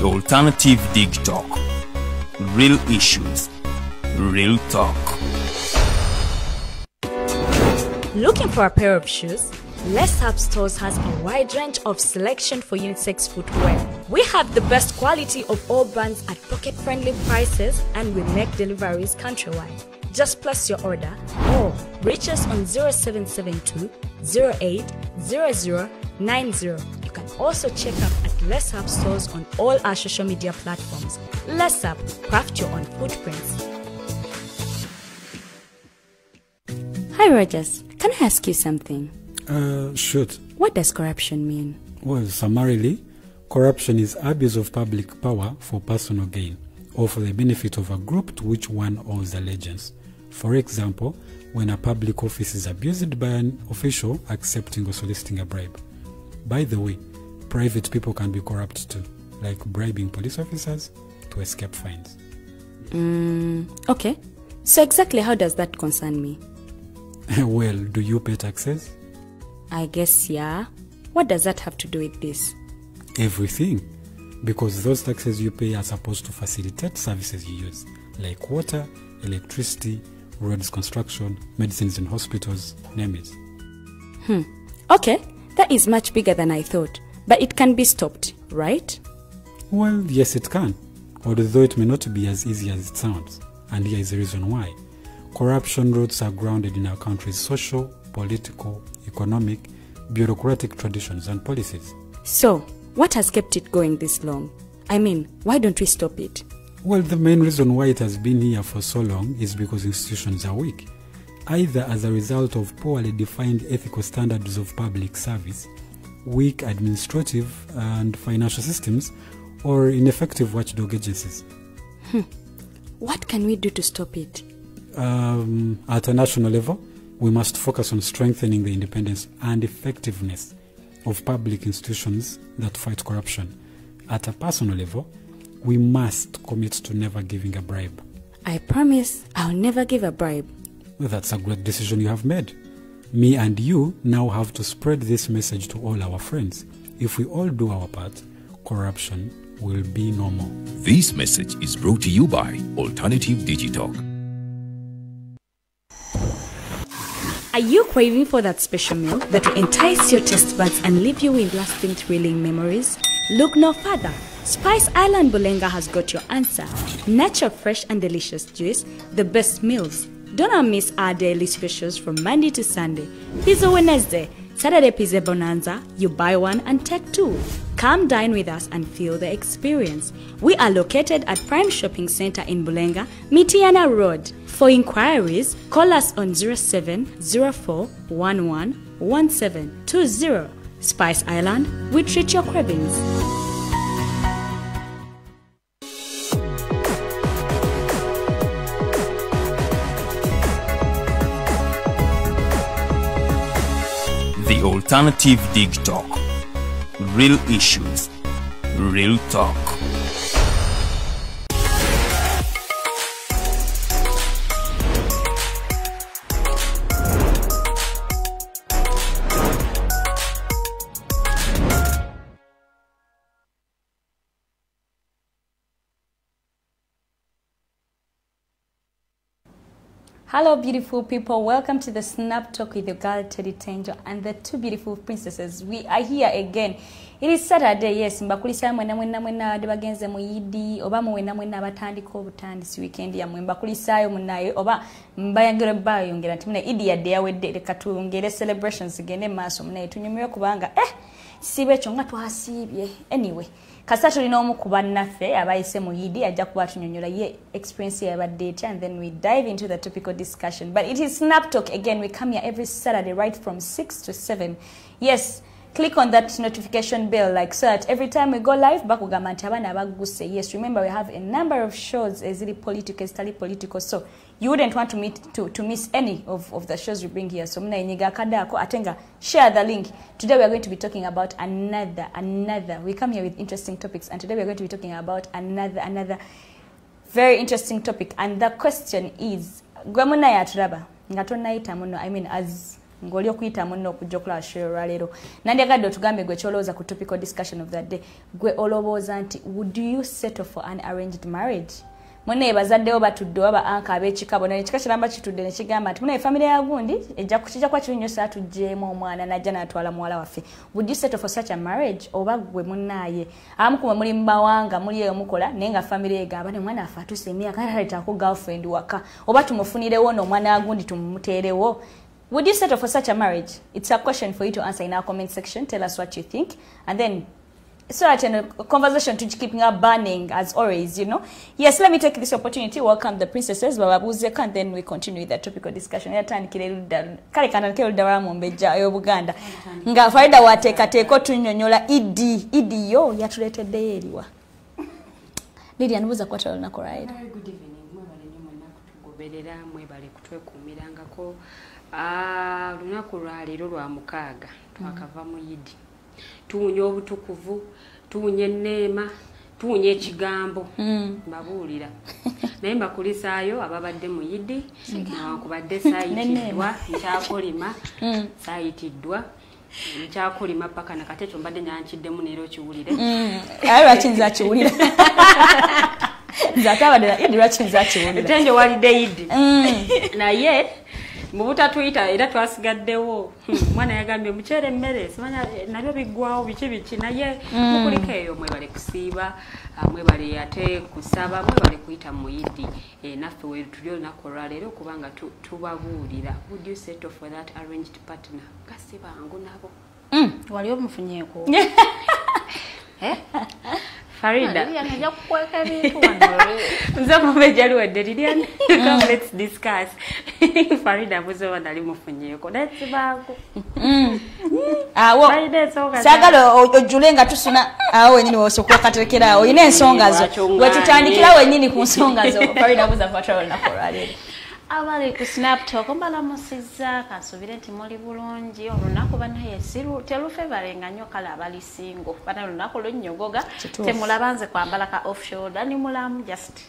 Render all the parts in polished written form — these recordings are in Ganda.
Alternative Digitalk. Real issues, real talk. Looking for a pair of shoes? Less Up Stores has a wide range of selection for unisex footwear. We have the best quality of all brands at pocket-friendly prices, and we make deliveries countrywide. Just place your order or reach us on 0772 080090. You can also check up at Less Up Stores on all our social media platforms. Less Up, craft your own footprints. Hi Rogers, can I ask you something? Shoot. What does corruption mean? Well, summarily, corruption is abuse of public power for personal gain or for the benefit of a group to which one owes allegiance. For example, when a public office is abused by an official accepting or soliciting a bribe. By the way, private people can be corrupt too, like bribing police officers to escape fines. Okay. So exactly how does that concern me? Well, do you pay taxes? I guess, yeah. What does that have to do with this? Everything. Because those taxes you pay are supposed to facilitate services you use, like water, electricity, roads construction, medicines in hospitals, name it. Okay, that is much bigger than I thought. But it can be stopped, right? Well, yes it can. Although it may not be as easy as it sounds. And here is the reason why. Corruption roots are grounded in our country's social, political, economic, bureaucratic traditions and policies. So, what has kept it going this long? I mean, why don't we stop it? Well, the main reason why it has been here for so long is because institutions are weak, either as a result of poorly defined ethical standards of public service, weak administrative and financial systems, or ineffective watchdog agencies. What can we do to stop it? At a national level, we must focus on strengthening the independence and effectiveness of public institutions that fight corruption. At a personal level, we must commit to never giving a bribe. I promise I'll never give a bribe. Well, that's a great decision you have made. Me and you now have to spread this message to all our friends. If we all do our part, corruption will be no more. This message is brought to you by Alternative Digitalk. Are you craving for that special meal that will entice your taste buds and leave you with lasting thrilling memories? Look no further. Spice Island Bulenga has got your answer. Natural, fresh and delicious juice, the best meals. Don't miss our daily specials from Monday to Sunday. Pizza Wednesday, Saturday Pizza Bonanza, you buy one and take two. Come dine with us and feel the experience. We are located at Prime Shopping Center in Bulenga, Mitiana Road. For inquiries, call us on 0704111720. Spice Island, we treat your cravings. The Alternative Digitalk. Real issues, real talk. Hello beautiful people, welcome to the Snap Talk with your girl Teddy Tenjo and the two beautiful princesses. We are here again. It is Saturday, yes. Mbakulisaayo mwena mwena mwena abadde bagenze mu Yidi oba mwena mwena abatandika obutandisi weekend yammwe mbakulisaayo munnaye oba mbayongera bayongera nti muna Idi yadde yawedde leka twongere celebrations zigende mu maaso munnaye tunyumirwe kubanga sibe ekyo nga twasiibye. Anyway, kasita tulina omu ku bannaffe abayise mu Yidi ajja kuba atunyonnyola ye experience yabadde etya and then we dive into the topical discussion. But it is Snap Talk again. We come here every Saturday right from 6 to 7. Yes, click on that notification bell like so that every time we go live bakugamba nti abaana bagguse. Yes, remember we have a number of shows eziri political, ezitali political, so you wouldn't want to miss any of the shows we bring here. So muna akadde ako ate nga share the link. Today we are going to be talking about another. We come here with interesting topics, and today we are going to be talking about another very interesting topic. And the question is, gwe munnaye atulaba nga tonnayita muno, I mean as Ngoli okuyita munno okujja okulaba show olwaleero. Nandyagadde otugambe gwe ky'olowooza ku topical discussion of that day. Gwe olowooza nti would you settle for an arranged marriage? Munne bazaddewo batudde oba anka ab'ekika bonna ekika kiramba kitudde ne kigamba nti munne family ya gundi ejja kukijja kwa kiri nnyo saa tuggyeemu omwana n'ajja n'atwala muwala waffe. Would you settle for such a marriage? Oba gwe munnaaye abamu ku mwe muli mu mawanga muli eyo mukola naye nga family egamba ne mwana affe atuuse emyaka aleetako girlfriend waka oba tumufunirewo n'omwana wa gundi tumumuteerewo. Would you settle for such a marriage? It's a question for you to answer in our comment section. Tell us what you think. And then, so that a conversation to keeping up burning as always, you know. Yes, let me take this opportunity, welcome the princesses, Bababuzeka, and then we continue with the topical discussion. Kale kantandikire ludda lwa Mumbejja ey'Obuganda. Nga Farida wateekateeka otunnyonnyola Idi, Idi yo yatuleeteddeyo eriwa. Lilian, buuza kwata olunaku olwaleero. Very good evening. Mwebale nnyo mwenna kutugoberera, mwebale kutwekuumirangako. Olunaku lwaleero lwa mukaaga twakava mu Yidi. Tuwunya obutukuvu, tuwunya enneema, tuwunya ekigambo, mbabuulira. Naye mbakulisaayo ababadde mu Yidi, newankubadde saayitiddwa, nkyakolima, saayitiddwa, nkyakolima paka nakati ekyo mbadde nyankiddemu neera okiwulire. Aye lwaki nze akiwulira? Nze ate abadde na Idi lwaki nze akiwulira? Tenjo walidde Idi. Naye mu butatuyita era twasigaddewo. Omwana yagambye mukyere emmere simanya nabyo biggwawo biki biki naye mukuliko eyo mwebale kusiiba, mwebale ate kusaba, mwebale kuyita mu Idi. Naffe we tuli olunaku olwaleero kubanga tubabuulira. Would you settle for that arranged partner? Nga si bangu nabo. Wali omufunyeeko? Farida. Lilian, kukweka ebintu wano. Nze Mumbejja luwedde Lilian. Come let's discuss. Farida buze oba nali mufunyeeko. Naye si bangu. Awo. Farida ensonga Saagala ojjule nga tusuna awo wennyini w'osooka okaterekera awo. Olina ensonga zo. Wetutandikira wennyini ku nsonga zo. Farida buza kwatwala olunaku olwaleero. Abali ku Snaptalk mbalamusizza kansuubire nti muli bulungi. Olunaku bannaye terufeebalenga nnyo kale abali single. Bana olunaku lunnyogoga temulaba nze kwambala ka off shoulder ni mulamu just.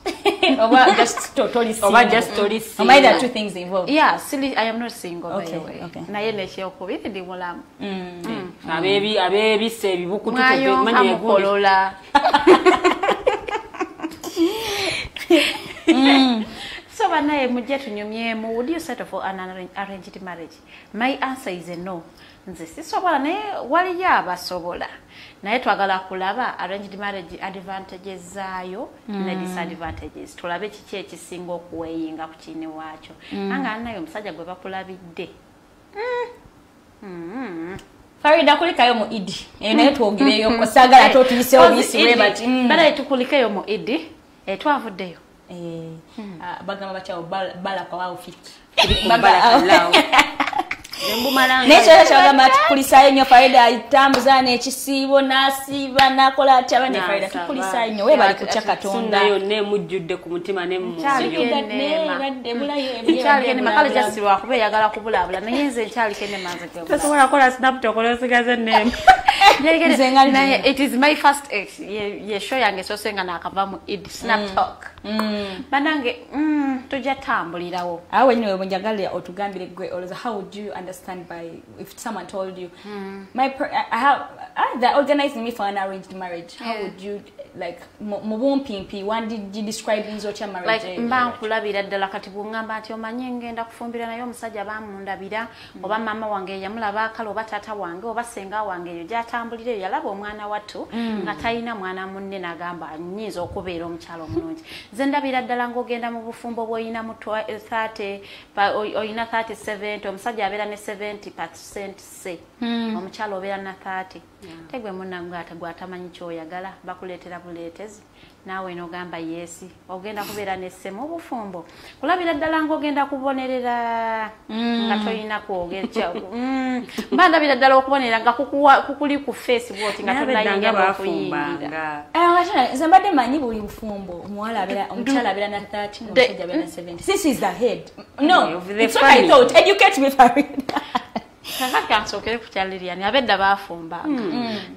Oba just totally single. Oba just totally single. Oba there are two things involved. Yeah, silly, I am not single by the way. Naye nekyokubiri ndi mulamu. Abeebisse ebibukutu mwayonka mukolola. So banaye mujje tunyumyemu. Would you settle for an arranged marriage? My answer is a no. Nze sisobola naye waliyo abasobola. Naye twagala kulaba arranged marriage advantages zaayo ne disadvantages. Tulabe kiki ekisinga okuweyinga ku kine waakyo. Anga naye omusajja gwe bakulabidde. Farida kulikayo mu Idi. Eyo naye twogereyo ko saagala totuyisewo biyisi bwe bati. Banaye tukulikeyo mu Idi. Twavuddeyo. Bagamba batya balaka wao fiki. Naye kyagamba tukulisaayo nnyo Farida atambuza n'ekisiibo n'asiiba n'akola atya bane Farida tukulisaayo nnyo weebale kutya Katonda. Sunna yonna emujjudde ku mutima ne mu Nkyaliko enneema kale just lwakuba eyagala kubulaabula naye nze nkyaliko enneema nze gwe Tosobola kukola Snaptalk olw'osigaza enneema. Naye it is my first ex ye show yange esoose nga naakava mu Eid Snaptalk. Bannange tujja tambulirawo. Awo wennyini we njagala otugambire gwe olowooza how would you understand by if someone told you my I have they're organizing me for an arranged marriage, how would you like mu bumpimpi one did you describe nzo otya marriage? Like mba nkulabira ddala kati bw'ongamba nti omanye ngenda kufumbira naye omusajja bamundabira oba maama wange yamulaba akala oba taata wange oba ssenga wange eyo gy'atambulira eyo yalaba omwana wattu nga talina mwana munne n'agamba nnyinza okubeera omukyala omulungi. Nze ndabira ddala ng'ogenda mu bufumbo bw'olina mu 30 olina 37 omusajja abeera ne 70% se omukyala obeera na 30 tegwe munnange ate gw'atamanyi ky'oyagala bakuleetera buleetezi naawe n'ogamba yeesi ogenda kubeera nesse mu bufumbo kulabira ddala ng'ogenda kubonerera nga tolina kwogera mba ndabira ddala okubonerera nga kukuli ku face bw'oti nga tonnayingira okuyingira. Nze mbadde manyi buli bufumbo omuwala abeera omukyala abeera na 30 omusajja abeera na 70. This is the head. No, it's what I thought. Educate me, Farida. Kakati kansookere ku kya Lilian abedda baafumbanga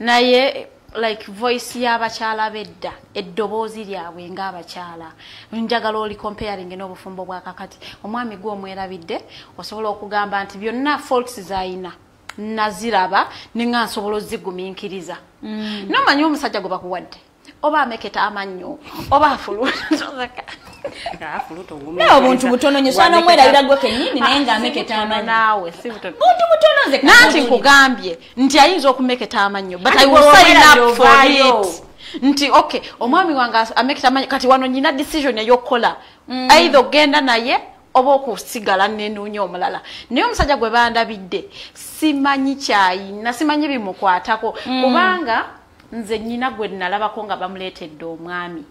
naye like voice y'abakyala bedda, eddoboozi lyabwe ng'abakyala, njagala oli comparing n'obufumbo bwa kakati. Omwami gwe omwerabidde, osobola okugamba nti byonna faults z'ayina naziraba ninga nsobola ozigumiikiriza. Nomanyi omusajja gwe bakuwadde oba ameketa amannyo oba afuluta. Naye obuntu butono nnyo, sobola n'omwerabira gwe kennyini naye ng'ameketa amannyo. Naawe si butono. Buntu butono nze Nanti nkugambye nti ayinza okumeketa amannyo, but I will sign up for it. Nti okay, omwami wange ameketa amannyo, kati wano nyina decision ey'okukola. Either ogenda naye oba okusigala nenoonya omulala. Naye omusajja gwe bandabidde simanyi kyayina, simanyi bimukwatako, kubanga nze nnyina gwe nalabako nga bamuleetedde omwami.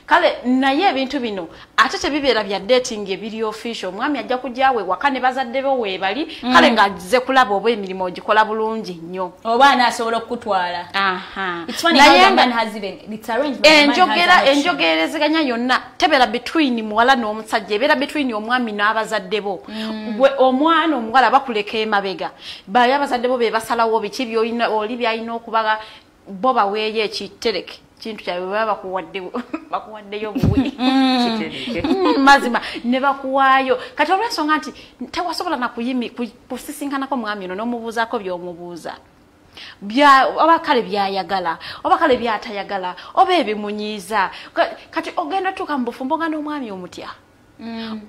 Kale naye ebintu bino ate tebibeera bya dating ebiri official. Omwami ajja kujja waka ne bazadde be weebali, kale ng'azze kulaba oba emirimu ogikola bulungi nnyo, oba anaasobola okukutwala. Aha. It's funny how Naye the man has even, it's arranged by the man has enjogera an option. Enjogerezeganya yonna tebeera between muwala n'omusajja, ebeera between omwami n'abazadde bo. Gwe omwana omuwala bakuleka emabega, baye abazadde bo be basalawo biki by'olina, oli by'alina okubaga, bo baweeyo ekitereke kintu kyabwe, baba bakuwaddeyo buwi. Kitereke. Mazima ne bakuwaayo. Kati olw'ensonga nti tewasobola nakuyimi kusisinkanako mwami ono n'omubuuzaako by'omubuuza, bya oba kale byayagala oba kale byatayagala oba ebimunyiiza. Kati ogenda otuuka mu bufumbo nga n'omwami omutya,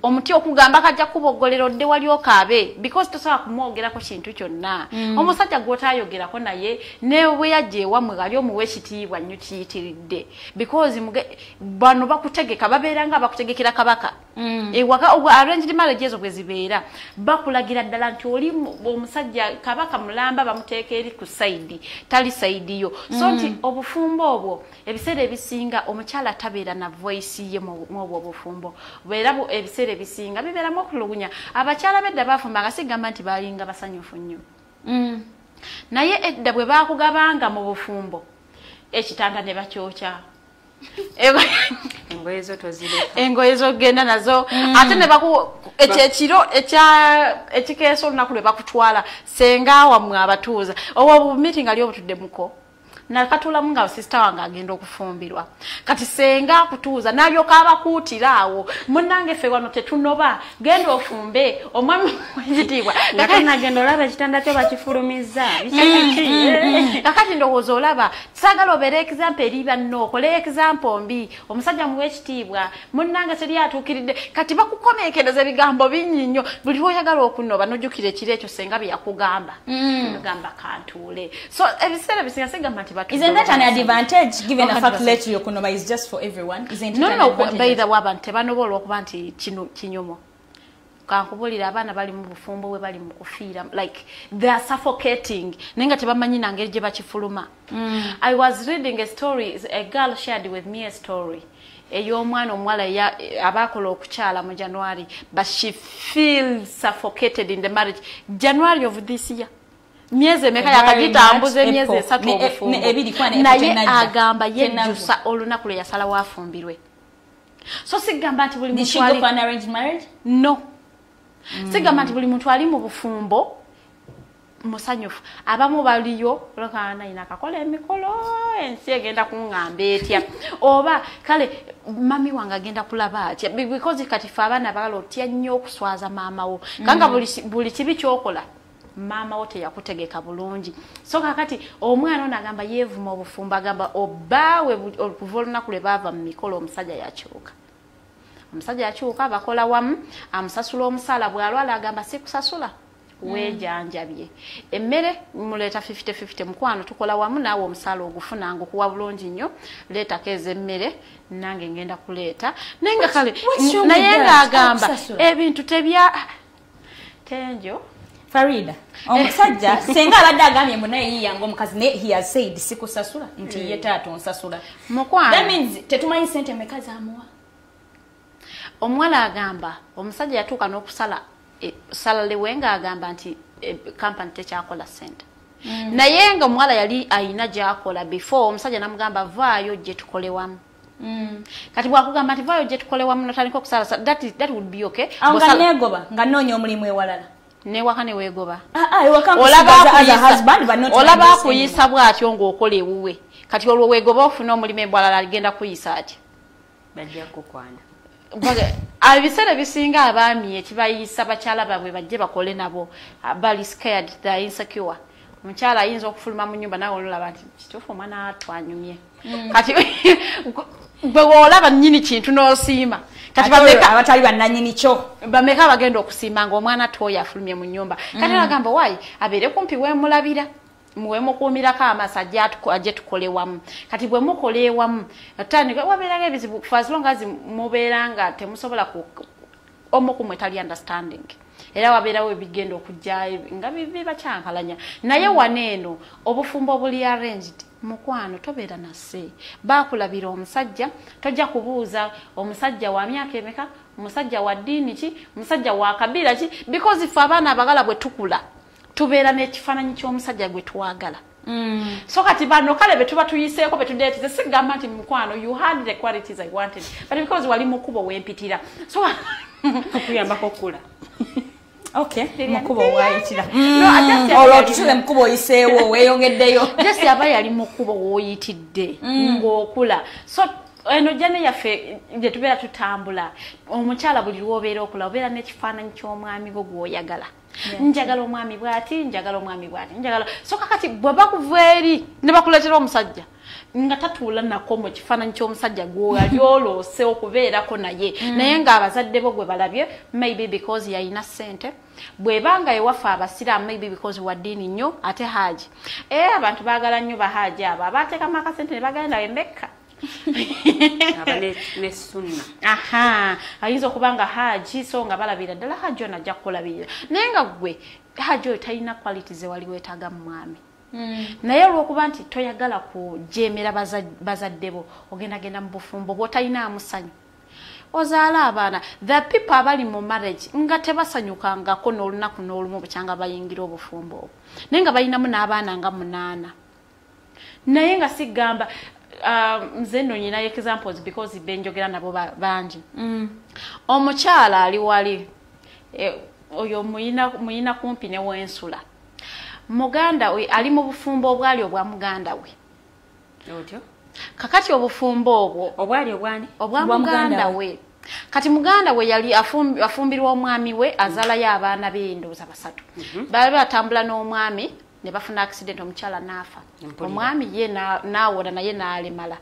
omutya okugamba kajja kuboggolera odde wali okaabe, because tosobola kumwogerako kintu kyonna. Omusajja gw'otayogerako naye ne bwe yajja ewammwe ali omuwa ekitiibwa nnyo kiyitiridde, because bano bakutegeka, babeera nga bakutegekera kabaka ewaka. Arranged marriage ezo bwe zibeera, bakulagira ddala nti oli omusajja kabaka mulamba, bamuteeka eri ku side, tali side yo. So nti obufumbo obwo ebiseera ebisinga omukyala tabeera na voice ye mu obwo obufumbo. Era ebiseera ebisinga bibeeramu okulugunya. Abakyala bedda bafumbanga, sigamba nti baalinga basanyufu nnyo, naye edda bwe baakugabanga mu bufumbo, ekitanda ne bakyokya. Engoye zo tozireka. Engoye zogenda nazo, ate ne baku ekyo ekiro ekya ekikeesa olunaku lwe bakutwala, senga wammwe abatuuza obwo meeting ali obutudde muko nakatulamu nga sister wange agenda okufumbirwa. Kati senga akutuuza n'alyoka abakuutira awo, munnange ffe wano tetunoba, genda ofumbe omwami w'ekitiibwa. Nga tonagenda olaba ekitanda kyo bakifulumizza. Biki biki? Kakati ndowooza olaba saagala obeere example eri banno, okole example mbi. Omusajja muwe ekitiibwa, munnange teri atuukiridde. Kati bakukomeekereza ebigambo bingi nnyo, buli lwoyagala okunoba nojjukira ekiro ekyo senga bye yakugamba, ogamba kantuule. So ebiseera bisinga sigamba nti Isn't that an advantage given the fact that yokunoba is just for everyone? Isn't it no an no advantage? By the way, abantu tebanoba olwokuba nti kino kinyomo. Kankubulira, abaana bali mu bufumbo bwe bali mu kufiira, like they are suffocating, naye nga tebamanyi na ngeri gye bakifuluma. I was reading a story, a girl shared with me a story ey'omwana omuwala abakola okukyala mu January, but she feels suffocated in the marriage. January of this year, myezi emeka yakagitambuza? Emyezi 3 obufumbo, naye agamba yejjusa olunaku lwe yasalawo afumbirwe. So sigamba nti buli muntu ali, no, sigamba nti buli muntu ali mu bufumbo musanyufu. Abamu baliyo olwakaana ina kakola emikolo, ensi egenda kuŋŋamba etya, oba kale mami wange agenda kulaba atya? Because kati fe abaana bagala otya nnyo okuswaza maama wo, kanga buli kibi kyokola maama wo teyakutegeka bulungi. So kakati omwana ono agamba yeevuma obufumbo, agamba obbaawe okuva olunaku lwe baava mu mikolo omusajja yakyuka, omusajja yakyuka. Bakola wamu, amusasula omusaala, bw'alwala agamba sikusasula, weejanjabye. Emmere muleeta 50-50. Mukwano, tukola wamu, naawe omusaala ogufuna nga okuwa bulungi nnyo, leetako ez'emmere, nange ngenda kuleeta. Naye nga kale naye ng'agamba ebintu tebya tenjo. Farida, omusajja senga abadde agambye mbu naye yiyanga omukazi, naye he has said sikusasula, nti ye taata onsasula. Mukwano, that means tetumanyi sente meka zamuwa. Omuwala agamba omusajja yatuuka n'okusala salary we, ng'agamba nti kampani tekyakola sente. Naye nga omuwala yali ayina gy'akola before, omusajja namugamba vaayo gye tukole wamu. Kati bwakugamba nti vaayo gye tukole wamu, notandika okusala, that would be okay. Awo nga neegoba, nga nnoonya omulimu ewalala. Newaka neweegoba. Ah, ah, Olaba akuyisa bw'atyo ng'okola ewuwe. Kati olwo weegoba ofuna omulimu embwalala agenda kuyisa ati bajja kukwana. Ebiseera ebisinga abaami ekibayisa bakyala baabwe bajje bakole nabo bali scared, they are insecure. Omukyala ayinza okufuluma mu nnyumba nawe olaba nti kituufu omwana twanyumye. Kati gwe olaba nnyini kintu n'osiima. Kati bameka abatali bannannyini kyo bameka bagenda okusiima ng'omwana twoyo afulumye mu nnyumba. Kati agamba waayi abeere kumpi weemulabira muwemukuumirako amaaso ajje tukole wamu. Kati bwe mukola ewamu atandika wabeeranga ebizibu for as long as mubeera nga temusobola omu ku mmwe tali understanding, era wabeerawo ebigenda okujja nga bibakyankalanya. Naye wano eno obufumbo obuli arranged, mukwano tobeera nase baakulabira omusajja, tojja kubuuza omusajja wa myaka emeka, omusajja wa ddiini ki, omusajja wa kabira ki, because ife abaana abagala bwe tukula tubeera n'ekifaananyi ky'omusajja gwe twagala. So kati bano kale be tuba tuyiseeko be tudeetize, sigamba nti mukwano you had the qualities I wanted, but because wali mukubo wempitira so okuyambako okula. Okay, mukubo wayitira. Olwo tusule mukubo oyiseewo weeyongeddeyo. Just aba yali mukubo w'oyitidde ng'okula. So eno jane yaffe gye tubeera tutambula, omukyala buli lw'obeera okula obeera n'ekifaananyi ky'omwami gwo gw'oyagala. Njagala omwami bw'ati, njagala omwami bw'ati, njagala. So kakati bwe bakuva eri ne bakuleetera omusajja nga tatuula nako mu kifaananyi ky'omusajja gw'oyali oloose okubeerako naye, naye ng'abazadde bo gwe balabye, maybe because yalina ssente, bw'ebanga ewaffe abasiraamu maybe because wa ddiini nnyo ate haaji. Abantu baagala nnyo bahaaji abo abateekamu akasente ne bagenda e Mecca. Aba ne sunna. Aha, ayinza okuba nga haaji so nga balabira ddala haaji ono ajja kukulabirira, naye nga ggwe haaji oyo talina quality ze wali weetaaga mu mwami. Naye olw'okuba nti toyagala kujeemera bazadde bo, ogendagenda mu bufumbo bw'otalinaamu ssanyu, ozaala abaana. The people abali mu marriage nga tebasanyukangako n'olunaku n'olumu bukyanga bayingira obufumbo obwo, naye nga balinamu n'abaana nga 8. Naye nga sigamba nze nno nyinayo examples because benjogera nabo bangi. Omukyala ali wali oyo muyina kumpi ne wensula, muganda we ali mu bufumbo obwali obwa muganda we. Otyo kakati obufumbo obwo obwali obwani obwa muganda we. Kati muganda we yali afumbirwa omwami we, azalayo abaana be ndowooza 3. Baali batambula n'omwami ne bafuna accident, omukyala n'afa. Omwami ye n'awona naye n'alemala.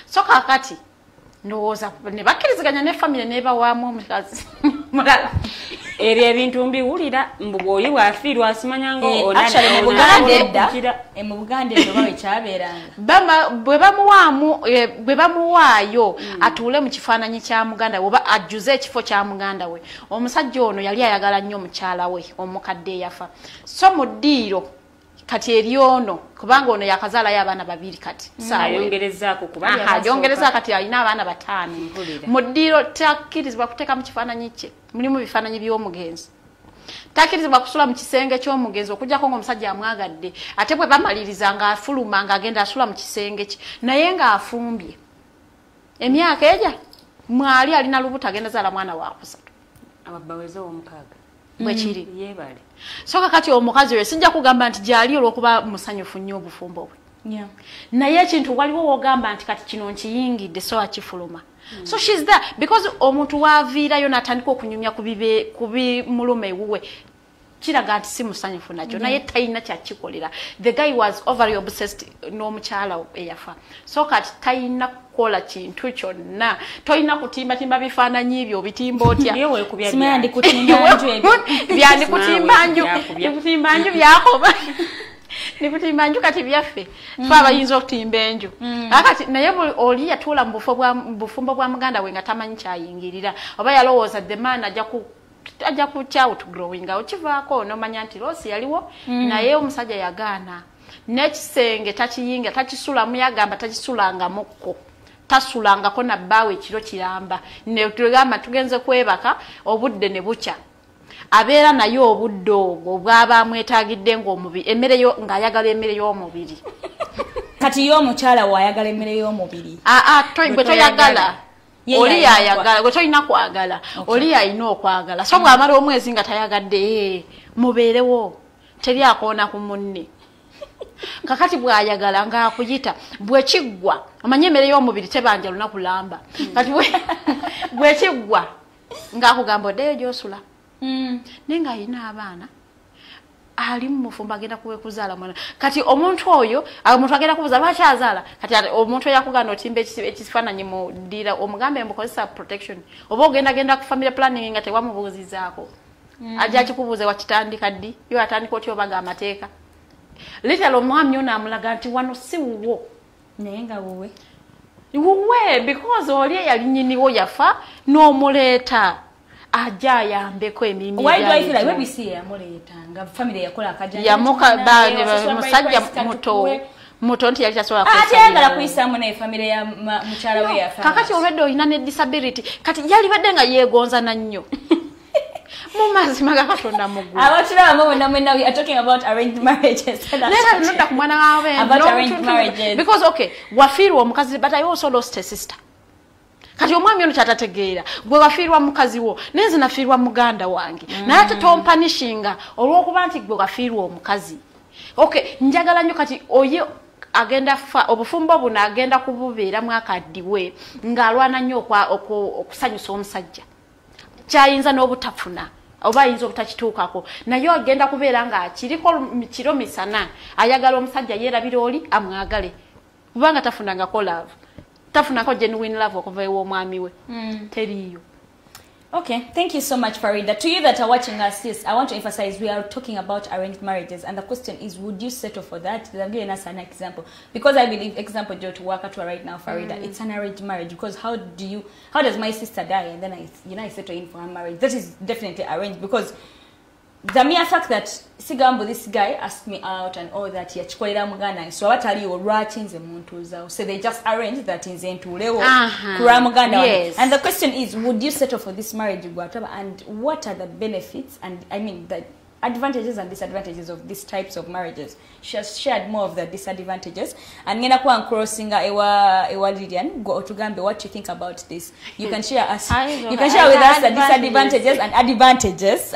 So kakati ndowooza ne bakkiriziganya ne famire n'ebawaamu omukazi mulala. Ebyo ebintu mbiwulira mbu bw'oyi bw'afiirwa asimanya nga mu Buganda edda oba wekyabeeranga bwe bamuwaayo atuule mu kifaananyi kya muganda we oba ajjuze ekifo kya muganda we. Omusajja ono yali ayagala nnyo omukyala we omukadde eyafa. So mu ddiiro kati eri ono, kubanga ono yakazaalayo abaana 2 kati ayongerezaako kati alina abaana 5. Mu ddiiro takkirizibwa kuteeka mu kifaananyi kye, mulimu bifaananyi by'omugenzi. Takkirizibwa kusula mu kisenge ky'omugenzi okuggyako ng'omusajja amwagadde. Ate bwe bamaliriza ng'afuluma ng'agenda asula mu kisenge kye, naye ng'afumbye emyaka egya mwali alina lubuto agenda zaala mwana wa 3. Ababaweze ow'omukaaga bwe kiri. Yeebale. So kakati omukazi oyo sijja kugamba nti gyali olw'okuba musanyufu nnyo obufumbo bwe. Naye ekintu waliwo w'ogamba nti kati kino nkiyingidde so akifuluma. So she's there because omuntu waaviirayo n'atandika okunyumya ku bimuluma ewuwe, kiraga nti si musanyufu nakyo, naye talina kyakikolera. The guy was overly obsessed n'omukyala eyafa. So kati talina kukola kintu kyonna, tolina kutimbatimba bifaananyi byo, obitimba otya? Byandikutimba nju, ndikutimba nju byakoba ndikutimba nju kati byaffe fe abayinza okutimba enju. Akati naye oli yatuula mu bufumbo bwa muganda we nga tamanyi kyayingirira, oba yalowooza the man ajja ku outgrowing okivaako n'omanya nti Rose yaliwo, naye omusajja yagaana n'ekisenge takiyinga, takisulamu, yagamba takisulangamukko, tasulangako na bbaawe ekiro kiramba. Ne tugamba tugenze kwebaka obudde ne bukya, abeera naye obudde obwo bw'aba amwetaagidde ng'omubiri emmere yo ng'ayagala emmere y'omubiri. Kati ye omukyala w'ayagala emmere y'omubiri. Gwe toyagala oli yayagala, gwe tolina kwagala, oli yalina okwagala. So bw'amala omwezi nga tayagadde, mubeerewo, teri akoona ku munne. Kakati bw'ayagala ng'akuyita, bwe kiggwa, omanye emmere y'omubiri tebanja lunaku lamba. Kati bwe kiggwa ng'akugamba oddeyo gy'osula. Naye ng'alina abaana, ali mu mufumbo, agenda kuzaala mwana. Kati omuntu oyo, omuntu agenda kubuuza lwaki azaala. Kati omuntu eyakugamba otimba ekifaananyi mu ddiira, omugambe mbukozesa protection, oba ogenda genda ku family planning nga tewamubuuzizaako. Ajja akikubuuze wakitandika ddi, yo atandika otya obaga amateeka. Literally omwami ono amulaga nti wano si wuwo. Naye nga wuwe. Wuwe, because oli eyali nnyiniwo yafa n'omuleeta ajja ayambeko emirimu. Why do I feel like maybe si yamuleeta nga family yakola akajanja? Yamuka musajja muto muto nti yali tasobola. Ate yagala kuyisaamu naye family ya mukyala we yafa. Kakati olwedde olina ne disability, kati yali badde nga yeegonza na nnyo. Mu mazima ga Katonda muggulu. Abatulaba mwenna mwenna, we are talking about arranged marriages. Naye kati nodda ku mwana wawe. About arranged marriages. Because okay, wafiirwa omukazi, but I also lost a sister. Kati omwami ono kyatategeera, gwe wafiirwa mukazi wo, naye nze nafiirwa muganda wange. Naye ate tompanishinga olw'okuba nti gwe wafiirwa omukazi. Okay, njagala nnyo kati oye agenda fa obufumbo buno agenda kububeeramu akaddiwe ng'alwana nnyo okusanyusa omusajja. Kyayinza n'obutafuna oba ayinza obutakituukako, naye agenda kubeera ng'akiriko kiro misana, ayagala omusajja yeerabira oli amwagale, kubanga tafunangako love, tafunako genuine love okuva ew'omwami we. Teriiyo. Okay, thank you so much, Farida. To you that are watching us, yes, I want to emphasize we are talking about arranged marriages, and the question is, would you settle for that? I'm giving us an example because I believe example Joe to work at right now, Farida. It's an arranged marriage because how does my sister die and then I settle in for her marriage? That is definitely arranged because the mere fact that Sigambo, this guy, asked me out and all that, yachikolera muganda, so abataliwo lwaki nze muntuuzaawo? So they just arranged that nze ntuulewo kulwa muganda wange. Yes. And the question is, would you settle for this marriage, Gwataba, and what are the benefits and I mean the advantages and disadvantages of these types of marriages? She has shared more of the disadvantages. And ngenda kuba ncrossinga ewa Lilian, go otugambe what you think about this. You can share us. You can share with us the disadvantages and advantages.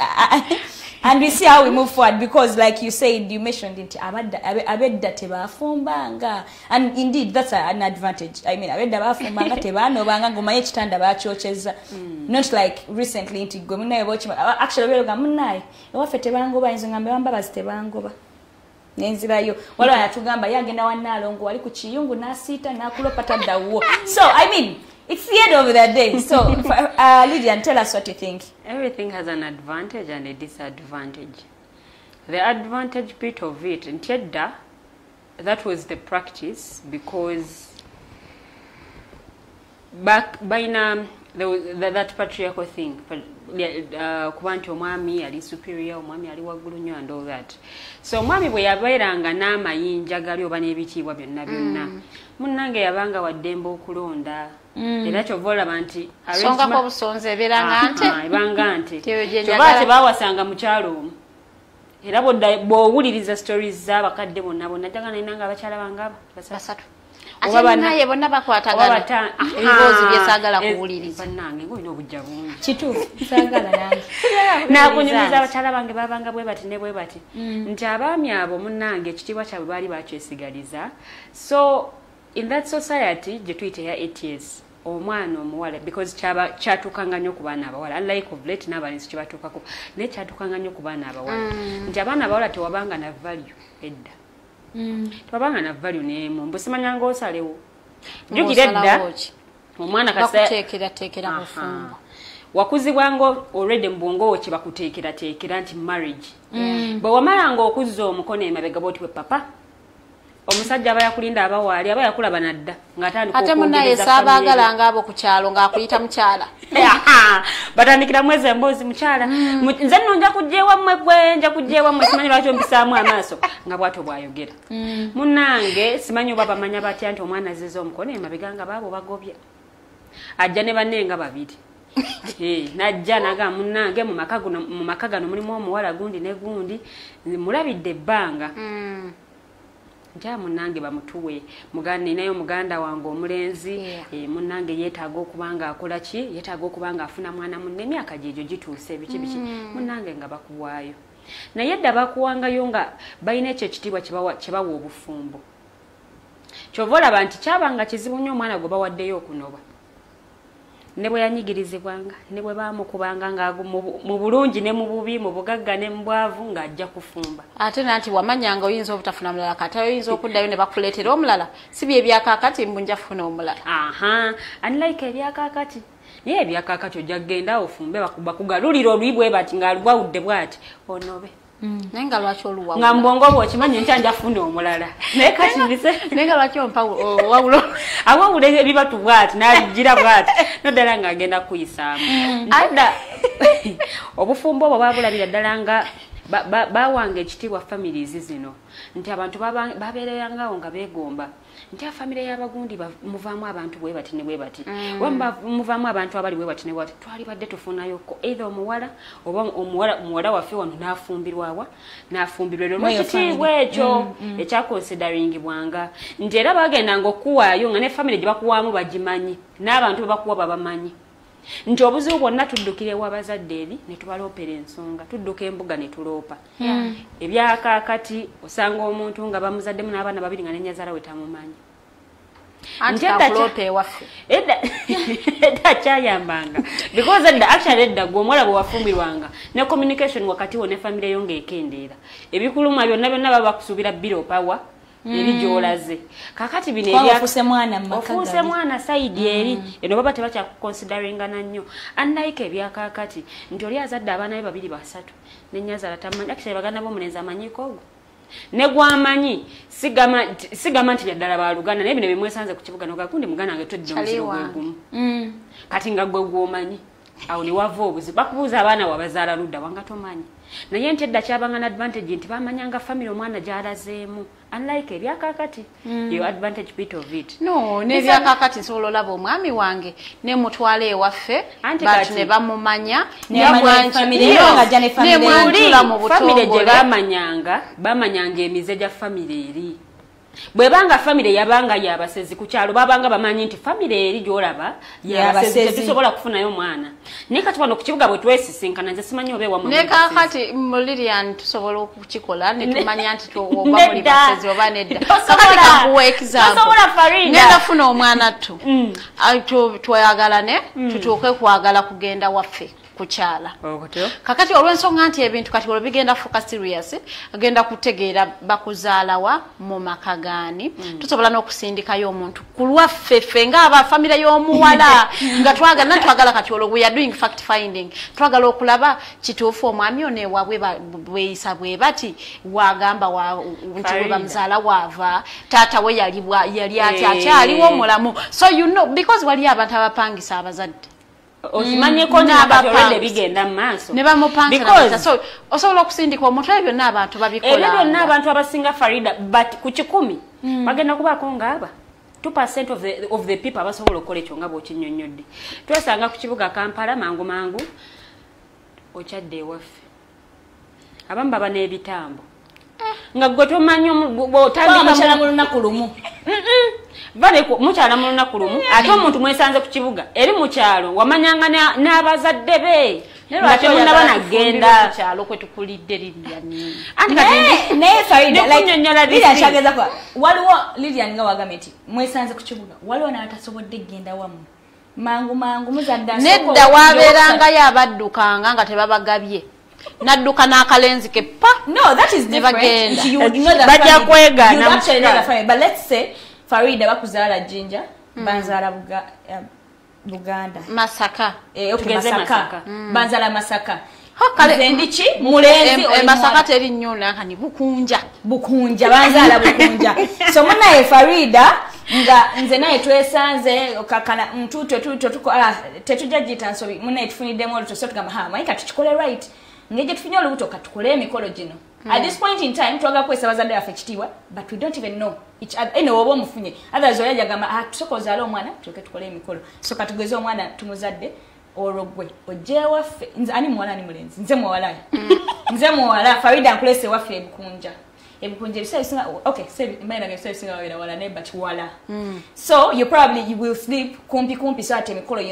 And we see how we move forward because, like you said, you mentioned it, abedda tebafumbanga, and indeed that's an advantage. I mean, abedda bafumbanga tebanobanga ng'omanyi ekitanda bakyokyeza. Not like recently nti gwe munnaye bw'okima, actually obeera munnaye ewaffe tebangoba, nze ngambe wambabazi tebangoba. Nenzirayo waliwo yatugamba ye agenda wa Nnaalongo wali ku kiyungu n'asiita n'akulopa tadda wuwo. So I mean, it's the end of the day. So, Lydian, tell us what you think. Everything has an advantage and a disadvantage. The advantage bit of it, in Jeddah, that was the practice because back by now, there was that patriarchal thing. Kuba nti omwami ali superior, omwami ali waggulu nnyo and all that. So omwami bwe yabeeranga n'amayinja gali oba n'ebitiibwa byonna byonna, munnange yabanga waddembe okulonda. Era kyova olaba nti songako obusonze ebeeranga nte. Ebanga nte. Kyova tebawasanga mukyalo omu. Era bw'owuliriza stories z'abakadde bonna bonna, njagala nalina abakyala bange abo basatu. Ate naye bonna bakwatagana ebiboozi bye saagala kuwuliriza. Bannange ng'olina obujja bungi. Kituufu, saagala nange. Nakunyumiza abakyala bange babanga bwe bati ne bwe bati. Nti abaami abo munnange ekitiibwa kyabwe baali bakyesigaliza. So in that society gye tuyita eya ATS, omwana omuwala because kyatuukanga nnyo ku baana abawala, unlike of late n'abalenzi kibatuukako, naye kyatuukanga nnyo ku baana abawala. Nti abaana abawala tewabanga na value edda. Tewabanga na value n'emu, mbu simanya ng'osalewo. Jjukira edda omwana bakuteekerateekera bufumbo. Wakuzibwanga already mu bwongo kye bakuteekerateekera nti marriage. Bwe wamalanga okuzza omukono emabega bw'oti bwe papa, omusajja aba yakulinda aba waali aba yakulaba nadda ng'atandika ate munnaye saabaagala ng'abo ku kyalo ng'akuyita mukyala. Batandikira mwezi emboozi mukyala, nze nno nja kujja ewammwe gwe nja kujja ewammwe simanyi lwaki ompisaamu amaaso nga bw'atyo bw'ayogera. Munnange simanyi oba bamanya batya nti omwana azizza omukono emabega nga baabo bagobya. Ajja ne banne nga babiri. Najja n'agamba munnange mu maka gano mulimu omuwala gundi ne gundi mulabidde ebbanga. Nti munnange bamutuwe muganda naye omuganda wange omulenzi munnange yeetaaga okuba nga akola ki, yeetaaga okuba nga afuna mwana munne, emyaka gyegyo gituuse biki biki, munnange nga bakuwaayo. Naye edda bakuwangayo nga balina ekyo ekitiibwa kye bawa obufumbo. Kyova olaba nti kyabanga kizibu nnyo omwana gwe bawaddeyo okunoba, ne bwe yanyigirizibwanga, ne bwe baamukubanga, nga mu bulungi ne mu bubi, mu bugagga ne mu bwavu, ng'ajja kufumba. Ate nanti wamanyanga oyinza obutafuna mulala, kati oyinza okuddayo ne bakuleetera omulala. Si bye byakaakati mbu nja kufuna omulala. Aha, unlike ebyakaakati. Naye ebyakaakati ojja kugenda ofumbe, bakugalulira oluyi bwe bati, ng'alwawudde bw'ati, onobe. Naye nga lwaki oluwawula? Nga mbwongo bw'okimanyi nti anja funa omulala, naye kati bise Naye nga lwaki ompa owawulo? Awawula ebibatu bw'ati n'abigira bw'ati noddala ng'agenda kuyisaamu. Ntadda obufumbo obwo babulabira ddala nga bawanga ekitiibwa families zino, nti abantu babeererangawo nga beegomba nti afamire y'abagundi muvaamu abantu bwe bati ne bwe bati, oba muvaamu abantu abali bwe bati ne bwe bati, twalibadde tufunayoko either omuwala oba omuwala waffe wano n'afumbirwawa, n'afumbirwa eryo Mweyo n'ekitiibwa ekyo ekyakonsideringibwanga, nti era bagendanga okuwaayo nga ne famire gye bakuwaamu bagimanyi, n'abantu be bakuwa babamanyi, nti obuzibu bwonna tuddukira ew'abazadde eri ne tubaloopera ensonga, tudduka embuga ne tuloopa. Ebyakaakati osanga omuntu nga bamuzaddemu n'abaana babiri nga nenyazaala we tamumanyi. Anti Nti edda kakuloopa ewaffe. Edda kyayambanga because edda, actually edda gwe omuwala bwe wafumbirwanga, ne communication wakati wo ne famire yo ng'ekendeera, ebikuluma byonna byonna baba bakusuubira biropawa eri gy'olaze. Kakati bino Kubanga ofuuse mwana mu maka ofuuse gali. mwana side eri eno baba tebakyakuconsideringana nnyo, unlike ebyakaakati nti oli azadde abaana be babiri basatu nenyazaala tamanyi. Actually baganda b'omulenzi amanyiko ogwo ne gwamanyi, sigamba nti byaddala baluganda, naye bino bimwesanze ku kibuga nogakundi muganda wange twedde Kyali omuziro gwe wange. gumu. Kati nga gwe gwomanyi, awo ne wava obuzibu, bakubuuza abaana wabazaala ludda wanga tomanyi. Naye nti edda kyabanga na advantage nti bamanyanga family omwana gy'alazeemu, unlike ebyakaakati, yo advantage bit of it. No, n'ebyakaakati nsobola olaba omwami wange nemutwala ewaffe, Anti bantu kati- ne bamumanya. Ne bamanya family ye, nga ajja ne family ye. Nemwanjula mu famire gye butongole. Bamanyanga emize gya famire eri. Bwebanga famire yabanga yabasezi ku kyalo, babanga bamanyi nti famire eri gyolaba yabasezi, Yabasezi. tetusobola kufunayo mwana. Naye kati wano ku kibuga bwe twesisinkana, nze simanyi oba ewammwe Ne muli basezi. kaakati mu Lilian tusobola okukikola ne tumanya nti oba muli Nedda. basezi oba nedda. Tosobola. Kakati kankuwa example. Tosobola, Farida. Ngenda funa omwana ttu. Ai, tweyagalane, tutuuke kwagala kugenda waffe kukyala. Okutyo. Kakati olw'ensonga nti ebintu kati olwo bigenda fuuka serious, agenda kutegeera bakuzaalawa mu maka gaani, tusobola n'okusindikayo omuntu ku lwaffe ffe ng'abafamire y'omuwala nga twagala twagala. Kati olwo we are doing fact finding, twagala okulaba kituufu omwami ono ewaabwe bweyisa bwe bati, wagamba nti we Farida. bamuzaala waava, taata we yali yali atya, Eh. akyaliwo omulamu. So you know, because waliyo abantu abapangisa abazadde. Okimanyeko nti nakati N'abapangisa. olwedde bigenda mu maaso. Ne bamupangisa. Because So osobola okusindika omuntu, ebyo byonna abantu babikola. Ebyo byonna abantu abasinga, Farida, but ku 100 bagenda kubaako ngaaba 2% of the people abasobola okukola ekyo nga bw'okinnyonnyodde. Twesanga ku kibuga Kampala, mangu mangu okyadde ewaffe, abamu baba n'ebitambo nga gwe tomanyi Kubanga mukyala bw'otandika mu lunaku lumu. Mukyala mu lunaku lumu, ate omuntu mwesanze ku kibuga, eri mu kyalo wamanyanga n'abazadde be nga temunnaba nagenda. Kyalo kwe tukulidde, Lilian. Anti kati Naye Farida, like, Ndikunnyonnyola this Lilian thing. kyageza kuba waliwo, Lilian nga wagambye nti mwesanze ku kibuga, waliwo n'abatasobodde kugenda wammwe mangu mangu muzadde asooka Nedda, wabeerangayo abaddukanga nga tebabagabye, nadduka n'akalenzi ke pa. No, that is Ne different. bagenda. Nti you would know the Bajja family. kwegaana You would actually know the mu family. But let's say Farida bakuzaala Jinja, banzaala Buganda. Masaka. Eh, okay, Tugeze Masaka. Masaka. Banzaala Masaka. Ha, kale- Nze ndi ki? Mulenzi oli Masaka muwala. teri nnyo nankani Bukunja. Bukunja, banzaala Bukunja. So munaye Farida nga nze naye twesanze kakana ntutwe tutwe tuko tetujja giyita nsobi, munaye tufuniddemu olubuto, so tugamba ha manyi katukikole right ngeri gye tufunye olubuto, katukole emikolo gino. At this point in time twagala kuweesa bazadde baffe ekitiibwa, but we don't even know each other. Eno oba omufunye, others oli ajagamba ah, tusooka ozaale omwana tuleke tukole emikolo. So katugeze omwana tumuzadde, olwo gwe ojja ewaffe, nze ani muwala ani mulenzi? Nze muwala, nze muwala. Farida nkulese ewaffe ebukunja. Ebukunja ebiseera ebisinga, okay, mine ebiseera ebisinga babeera wala naye but wala. So you probably you will sleep kumpi kumpi, so ate emikolo,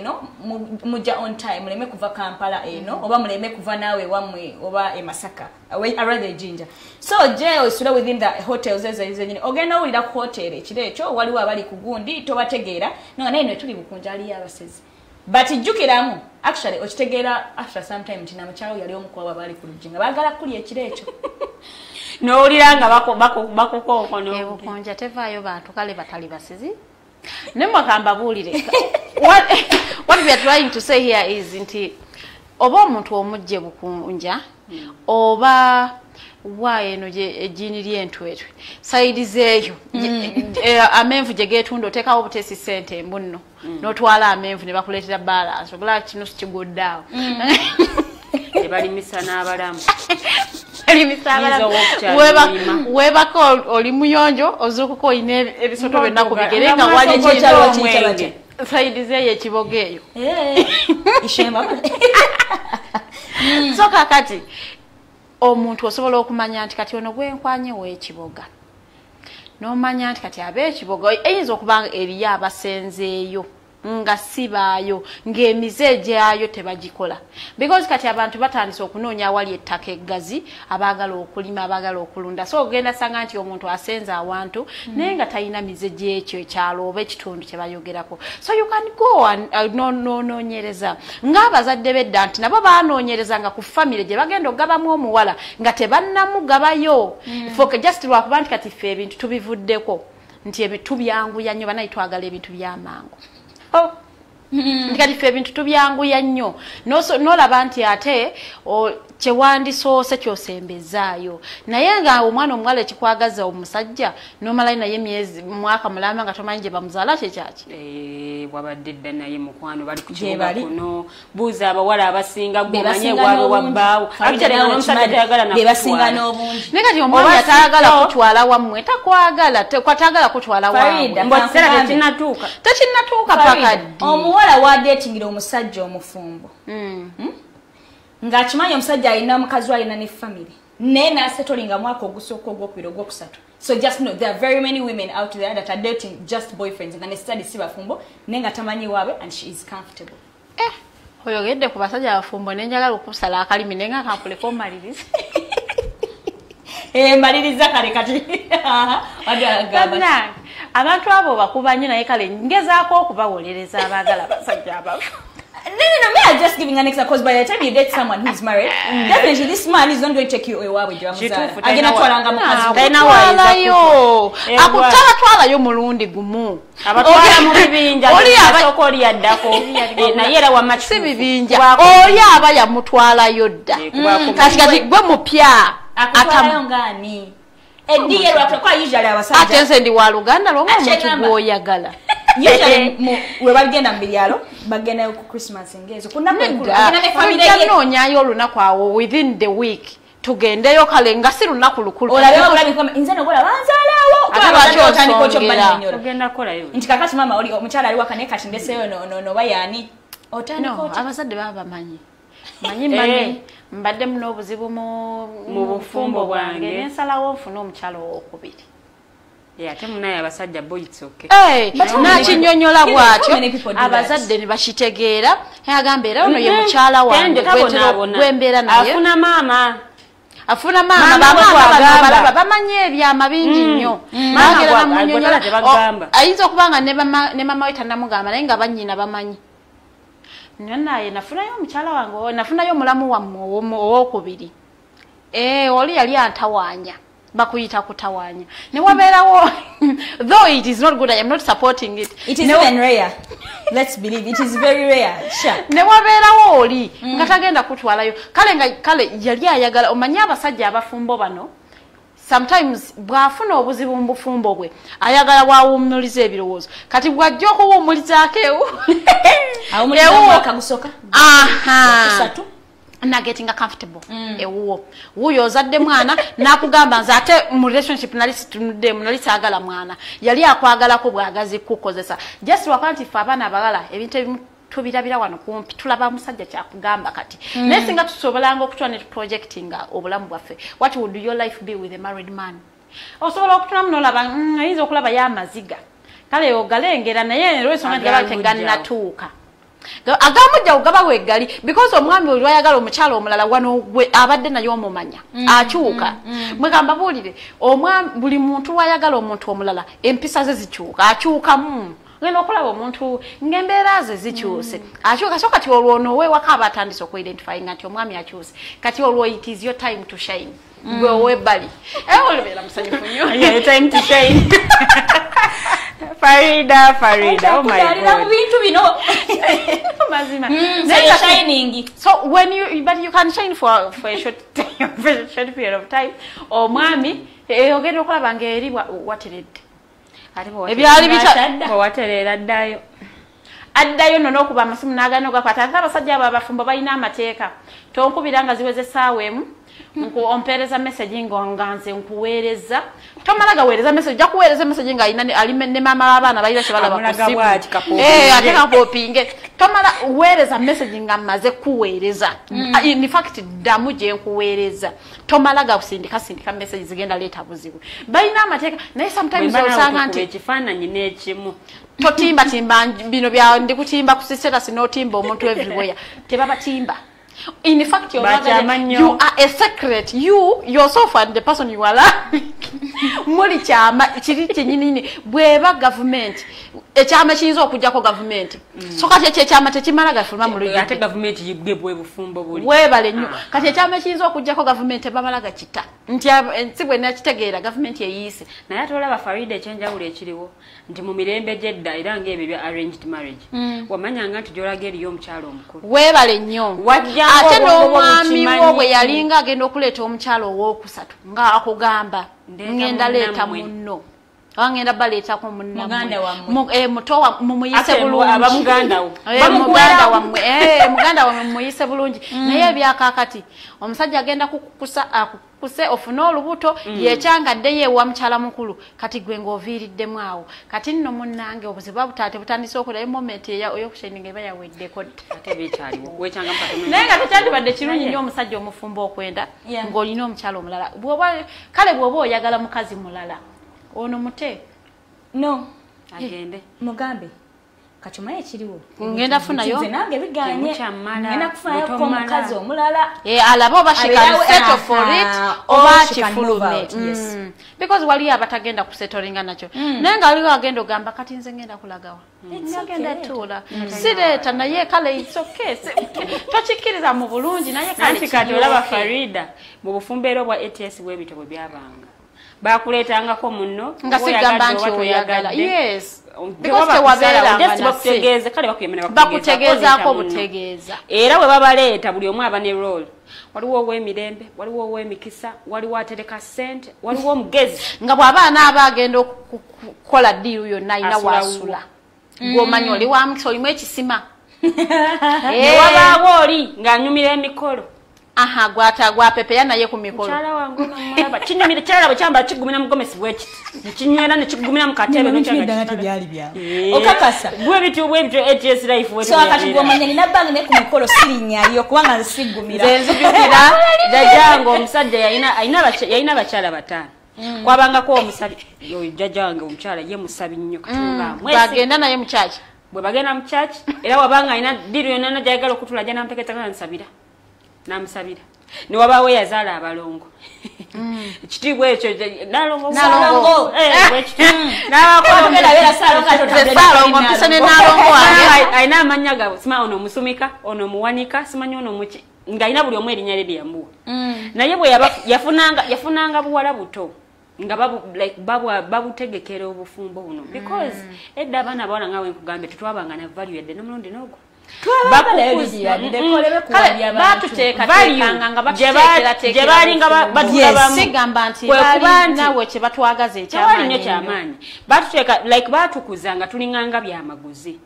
mujja on time, muleme kuva Kampala eno oba muleme kuva naawe wammwe oba e Masaka, rather e Jinja. So je osula within the hotels ezo ezenyini, ogenda owulira ku hotel ekiro ekyo waliwo abali ku gundi tobategeera, nga naye no tuli Bukunja aliyo abasezi. But jjukiramu, actually okitegeera after some time nti namukyalo yali omu ku abo abaali ku luggi nga baagala kulya ekiro ekyo. N'owulira nga bakukookona. Ebukunja tevaayo bantu kale batali basizi. Naye mwakambabuulire, what we are trying to say here is nti oba omuntu omujje Bukunja oba wa eno ejjiini ly'entwetwe side zeeyo amenvu gye geetunda, oteekawo obuteesi ssente mbunno n'otwala amenvu ne bakuleetera balance, ogula kinusu kigudde awo. Tebalimisa n'abalamu. Balimisa abalamu. Weebaka oli muyonjo, ozuukuka olina ebisoto byonna ku bigere nga wali Omwenge. Side zeeyo ekiboga eyo. Ishema. So kakati omuntu osobola okumanya nti kati ono gwenkwanye w'ekiboga, n'omanya nti kati ab'ekiboga eyinza okuba eriyo abasenzeeyo nga si baayo, ng'emize egyayo tebagikola, because kati abantu batandise okunoonya awali ettaka eggazi, abaagala okulima, abaagala okulunda. So ogenda sanga nti omuntu asenze awantu naye nga talina mize gyekyo ekyalo oba ekitundu kye bayogerako. So you can go and nonoonyereza ng'abazadde b'edda nti nabo banoonyereza nga ku famire gye bagenda okugabamu omuwala nga tebannamugabayo. For just lwakuba nti kati ffe ebintu tubivuddeko nti tubyanguya nnyo, banaye twagala ebintu by'amangu. Nti kati ffe ebintu tubyanguya nnyo, n'olaba nti ate kyewandisoose kyosembezaayo, naye nga omwana omuwala ekikwagaza omusajja n'omalayo naye emyezi mwaka mulamba nga tomanyi gye bamuzaala kyekyaki. Wabadde dda naye mukwano bali ku Gye kibuga bali. Kuno buuza abawala abasinga Be gwe omanye basinga waabwe n'obungi. wabbaawo. Farida, Actually, nawe n'omusajja okimanyi. tayagala na Be basinga kutwala. n'obungi. Naye kati omwami Oba atayagala si kutwala wammwe takwagala, tayagala kutwala waabwe. Farida, Mbu ekiseera kankugambe. tekinnatuuka. Tekinnatuuka Farida, paka ddi? Omuwala wadeetingira omusajja omufumbo ng'akimanyi omusajja alina mukazi we, alina ne family, naye n'asetolinga mwaka ogusooka, ogwokubiri, ogwokusatu. So just know there are very many women out there that are dating just boyfriends nga necessarily si bafumbo, naye nga tamanyi waabwe and she is comfortable. Oyogedde ku basajja abafumbo ne njagala okusala akalimi, naye nga kankuleka omaliriza. Mmaliriza kale kati. Wadde agamba ki? Bannange, abantu abo bakuba nnyo, naye kale ngezaako okubawolereza abaagala abasajja abafu. No, me, I'm just giving an example because by the time you date someone who's married, definitely this man is not going to take you ewaabwe gye bamuzaala. Kituufu, Agenda twalanga mukazi we. Talina waayinza Akutwalayo. Ewa. Akutabatwalayo mulundi gumu. Abatwala mu bibinja, Oli asooka oli yaddako. Naye era wamma si kituufu. bibinja, Kubaako oli aba yamutwalayo dda. Kubaako Kati gwe mupya Akutwalayo ng'ani? Eddiye lwatuka usually abasajja. Ate nze ndi wa luganda lwomwe, Ate omuntu ngamba. gw'oyagala. Usually we bagenda mu byalo, bagendayo ku Christmas ngezo. Ku nnaku enkulu, agenda ne family Tujja ye. noonyayo olunaku awo within the week tugendeyo, kale nga si lunaku lukulu. Olabe obulabi kwamba nze nogola banzaalaawo. Ate lwaki Otandika otyo osongera? bannyonnyola. Ogenda kukolayo. Nti kakati maama oli omukyala ali waka naye kati ndeseeyo no no no bayaani. Otandika No, otyo. abazadde baba bamanyi manyi manyi mbaddemu n'obuzibu mu Mu bufumbo bwange. Nensalawo nfune omukyala owokubiri. Ate munaye abasajja bo it's okay. But how many N'akinyonnyola people- bw'atyo, how many people do that? abazadde ne bakitegeera, agamba era ono ye mukyala wange Tenjo tabonaabona. gwembeera naye. Afuna maama. Afuna maama. Maama Bamaama gwe bano twagamba. balaba bamanyi ebyama bingi nnyo. Maama Bagera bamunyonnyola. gwe tebagamba. Ayinza okuba nga ne mama we tannamugamba, naye nga bannyina bamanyi. Naye nafunayo omukyala wange nafunayo omulamu wammwe owokubiri. Oli yali antawaanya, bakuyita kutawaanya ne wabeerawo, though it is not good, I am not supporting it. It is even rare. Let's believe it is very rare. Sure. Ne wabeerawo oli nga tagenda kutwalayo, kale nga kale yali ayagala. Omanyi abasajja abafumbo bano sometimes bw'afuna obuzibu mu bufumbo bwe ayagala bwawummuliza ebirowoozo, kati bw'ajja okuwummulizaako ewu Awumuliza Ewuwo. mwaka gusooka. Aha. Kusatu. Nagetinga comfortable ewuwo, wuuyo ozadde mwana, nakugamba nze ate mu relationship nali situnuddemu, nali saagala mwana, yali akwagalako bwagazi kukozesa, just lwakuba nti ffe abaana abawala ebintu ebimu tubirabira wano kumpi, tulaba musajja kyakugamba kati. Naye singa tusobolanga okutula ne projectinga obulamu bwaffe, what would your life be with a married man? Osobola okutunamu n'olaba ayinza okulaba y'amaziga. Kale ogalengera naye olw'ensonga nti gaba tegannatuuka. Agamujja gaba wegali because omwami oli ayagala omukyala omulala wano abadde naye omumanya akyuka. Mwegamba buulire omwami buli muntu wayagala omuntu omulala empisa ze zikyuka akyukamu. Ngenda okulaba omuntu ng'embeera ze zikyuse akyuka. So kati olwo ono ow'ewaka aba atandise okuidentifyinga nti omwami akyuse. Kati olwo it is your time to shine. Gwe ow'ebbali olibeera musanyufu nnyo. Yeah, time to shine. Farida, oh my God. Mazima. So shining. So when you, but you can shine for a short time, for a short period of time. Omwami ogenda okulaba ng'eri wateredde. Ebyali waterera addayo. Addayo nno n'okuba amasimu n'agaana ogakwata. Ate abasajja abo abafumbo balina amateeka. Tonkubira nga ziweze essaawa emu. Ompeereza message nga nze nkuweereza. Tomala gaweereza message, ojja kuweereza message nga ali ne maama w'abaana balina kye balaba ku ssimu. Ate kapopinge. Tomala weereza message nga mmaze kuweereza. In fact ddamu gye nkuweereza. Tomala gasindika sindika message zigenda leeta buzibu. Balina amateeka naye sometimes osanga nti ekifaananyi n'ekimu. Totimba timba bino bya ndikutimba ku status n'otimba omuntu everywhere. Tebabatimba. In fact, you are a secret. You yourself and the person you are loving. Muli kyama kiri kyenyini bweba government ekyama kiyinza okujjako government. So kati ekyo ekyama tekimala gafuluma mu lujjudde. Ate government yibwe bwe bufumbo buli. Weebale nnyo. Kati ekyama kiyinza okujjako government tebamala gakita. Nti ensi bwe nakitegeera government eyiise. Naye ate olaba Farida ekyenjawulo ekiriwo nti mu mirembe gy'edda era ng'ebyo bya arranged marriage. Wamanyanga nti gy'olaga eriyo omukyala omukulu. Weebale nnyo. Ate n'omwami wo bwe yalinga agenda okuleeta omukyala owookusatu nga akugamba ngenda leeta munno. Ngenda baleetako munnammwe. Muto mumuyise bulungi. Muganda wammwe. Muganda wammwe mumuyise bulungi. Naye ebyakaakati omusajja agenda kukukusa akukuse ofune olubuto yekyanga addeyo ewa mukyala mukulu kati gwe ng'oviiriddemu awo. Kati nno munnange obuzibu butaate butandise okulayo moment ey'okushininga eba yaweddeko dda. Ate bikyaliwo. Naye nga tekyandibadde kirungi nnyo omusajja omufumbo okwenda ng'olina omukyala omulala. Kale bw'oba oyagala mukazi mulala ono mute. No. Agende. Mugambe. Kati omanyi ekiriwo. Ngenda funayo. Nze nange biganye. Ngenda kufunayo ko omukazi omulala. Alaba oba she can settle for it oba kifulume. Because waliyo abatagenda kusetolinga nakyo. Naye nga waliwo agenda ogamba kati nze ngenda kulagawa. Ngenda tuula. Sireeta naye kale it's okay. Tokikkiriza mu bulungi naye kale. Kati olaba Farida mu bufumbo era obwa ATS bw'ebitabo bwe byabanga. Bakuleetangako munno nga sigamba nti oyagala. Yes. Because tewabeeranga bakutegeeza kale bakuyemera bakutegeezaako butegeeza. Era bwe babaleeta buli omu aba ne role. Waliwo ow'emirembe, waliwo ow'emikisa, waliwo atereka ssente, waliwo omugezi. Nga bw'abaana aba agenda okukola ddiiru yonna alina waasula. Gw'omanyi oli wa mukisa olimu ekisima. Ne wabaawo oli ng'anyumira emikolo. Aha, gwata gwapepeya naye ku mikolo. Mukyala wange omulaba kinyumira kyalaba bwe kyambala kigumira mu gomesi bwe kiti. Ne kinywera ne kigumira mu katebe n'ekyanga tebyali byawe. Okakasa. Bwe bityo ATS life we. So akati gw'omanya nina bange ne ku mikolo sirinnyayo kubanga nsigumira. Nze nzijukira jjajjange omusajja yalina abakyala bataano. Kwabangako omusabi oyo jjajja wange omukyala ye musabi nnyo Katonda amwesiga. Bagenda naye mu church. Bwe bagenda mu church era wabanga alina ddiiru yonna gy'ayagala okutula ajja n'amutegeeza nsabira. Namusabira. Ne wabaawo eyazaala abalongo. Ekitiibwa ekyo Nalongo. Nalongo. Nalongo mpise ne Nalongo wange. Alina amannya gaabwe simanyi ono omusumika, ono omuwanika, simanyi ono omuki ng'alina buli omu erinnya lye lye yamuwa. Naye bwe yafunanga buwala buto nga babutegekera obufumbo buno because edda abaana abawala nga bwe nkugambye tetwabanga na value yadde n'omulundi n'ogwo. Batuteekateekanga nga batuteekerateekera sigamba nti naawe kye batwagaza ekyamaanyi kyamaanyi batuteeka like batukuza nga tulinganga byamaguzi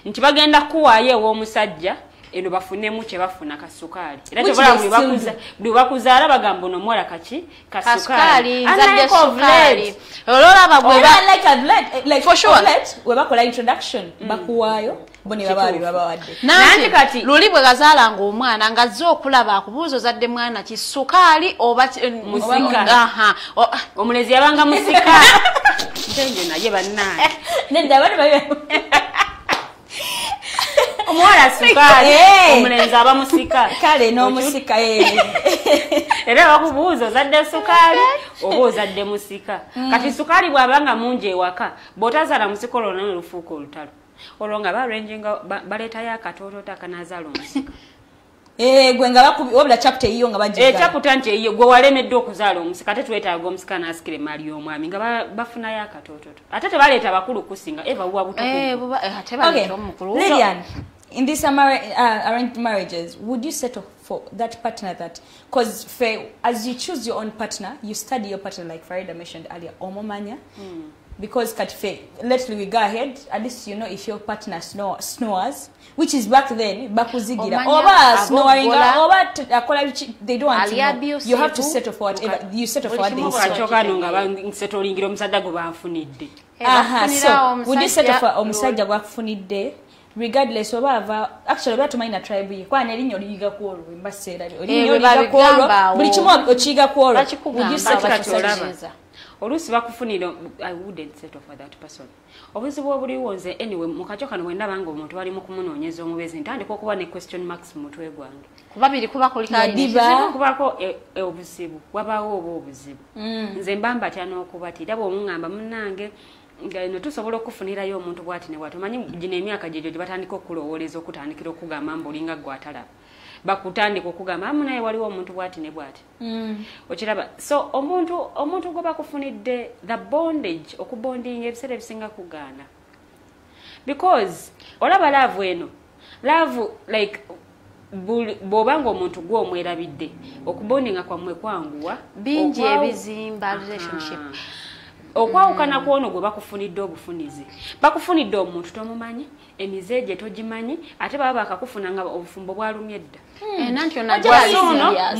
nti bagenda kuwaayo ew'omusajja eno bafunemu kye bafuna kasukaali era kyobola buli bakuzaala bagamba ono omuwala kaki kasukaali nzadde sukaali ololaba bwe bakola introduction bakuwaayo Bo ne baba babawadde. Nanti kati luli bwe gazaalanga omwana ng'azze okulaba akubuuza ozadde mwana ki, sukaali oba musika. Aha. Omulezi yabanga musika. Ntenje naye bannange. Nedda bano babe. Omuwala sukaali, omulenzi aba musika. Kale n'omusika Era bakubuuza ozadde sukaali oba ozadde musika. Kati sukaali bw'abanga mungi ewaka, bw'otazaala musika olwo nalwo lufuuka olutalo. Olwo nga barenjinga baleetayo akatoototo akanaazaala omusika. Gwe nga bakubi wabula chapter eyiyo nga bagiggala. Chapter nti eyiyo gwe walemeddwa okuzaala omusika, ate twetaaga omusika n'asikira emaali y'omwami nga bafunayo akatoototo. Ate tebaleeta bakulu kusinga, eva buba butukuvu. Ate baleeta omukulu. Lilian, in these arranged marriages, would you settle for that partner that, because as you choose your own partner, you study your partner, like Farida mentioned earlier, omomanya, because katife, let's we go ahead, at least you know if your partner snores, which is back then, bakuzigira, oba snoring, oba akola, they don't want to know. You have to settle for whatever, you settle for what they say. Aha, so, would you settle for omusajja gwakufunidde? Regardless oba ava, actually oba tumanyi na tribe ye, kwa n'erinnya oliyiga ku olwo, mbaseera bye. Erinnya oliyiga ku olwo, buli kimu okiyiga ku olwo. Would you settle for omusajja? Oluusi bakufunira, I wouldn't settle for that person. Obuzibu obuliwo nze anyway, mu kakyo kano bwe ndaba ng'omuntu bali mu kumunoonyeza omubeezi, ntandika okuba ne question marks mu mutwe gwange. Kuba biri kuba kuliko Kizibu kubaako obuzibu, wabaawo oba obuzibu. Nze mba mbatya n'okubatira, bw'omuŋŋamba munnange, nga eno tusobola okufunirayo omuntu bw'ati ne bw'ati. Omanyi gino emyaka gyegyo gye batandika okulowooleza okutandikira okugamba mbu olinga ggwe atalaba. Bakutandika okugamba amu naye waliwo omuntu bw'ati ne bw'ati. Okiraba? So omuntu gwe bakufunidde, the bondage, okubondinga ebiseera ebisinga kugaana. Because olaba love eno, love like bw'oba ng'omuntu gwe omwerabidde, okubondinga kwammwe kwanguwa. Bingi ebizimba relationship. Okwawukana kw'ono gwe bakufunidde obufunizi. Bakufunidde omuntu tomumanyi, emize gye togimanyi, ate baba bakakufuna nga obufumbo bwalumye dda. Nanti ono ajja ali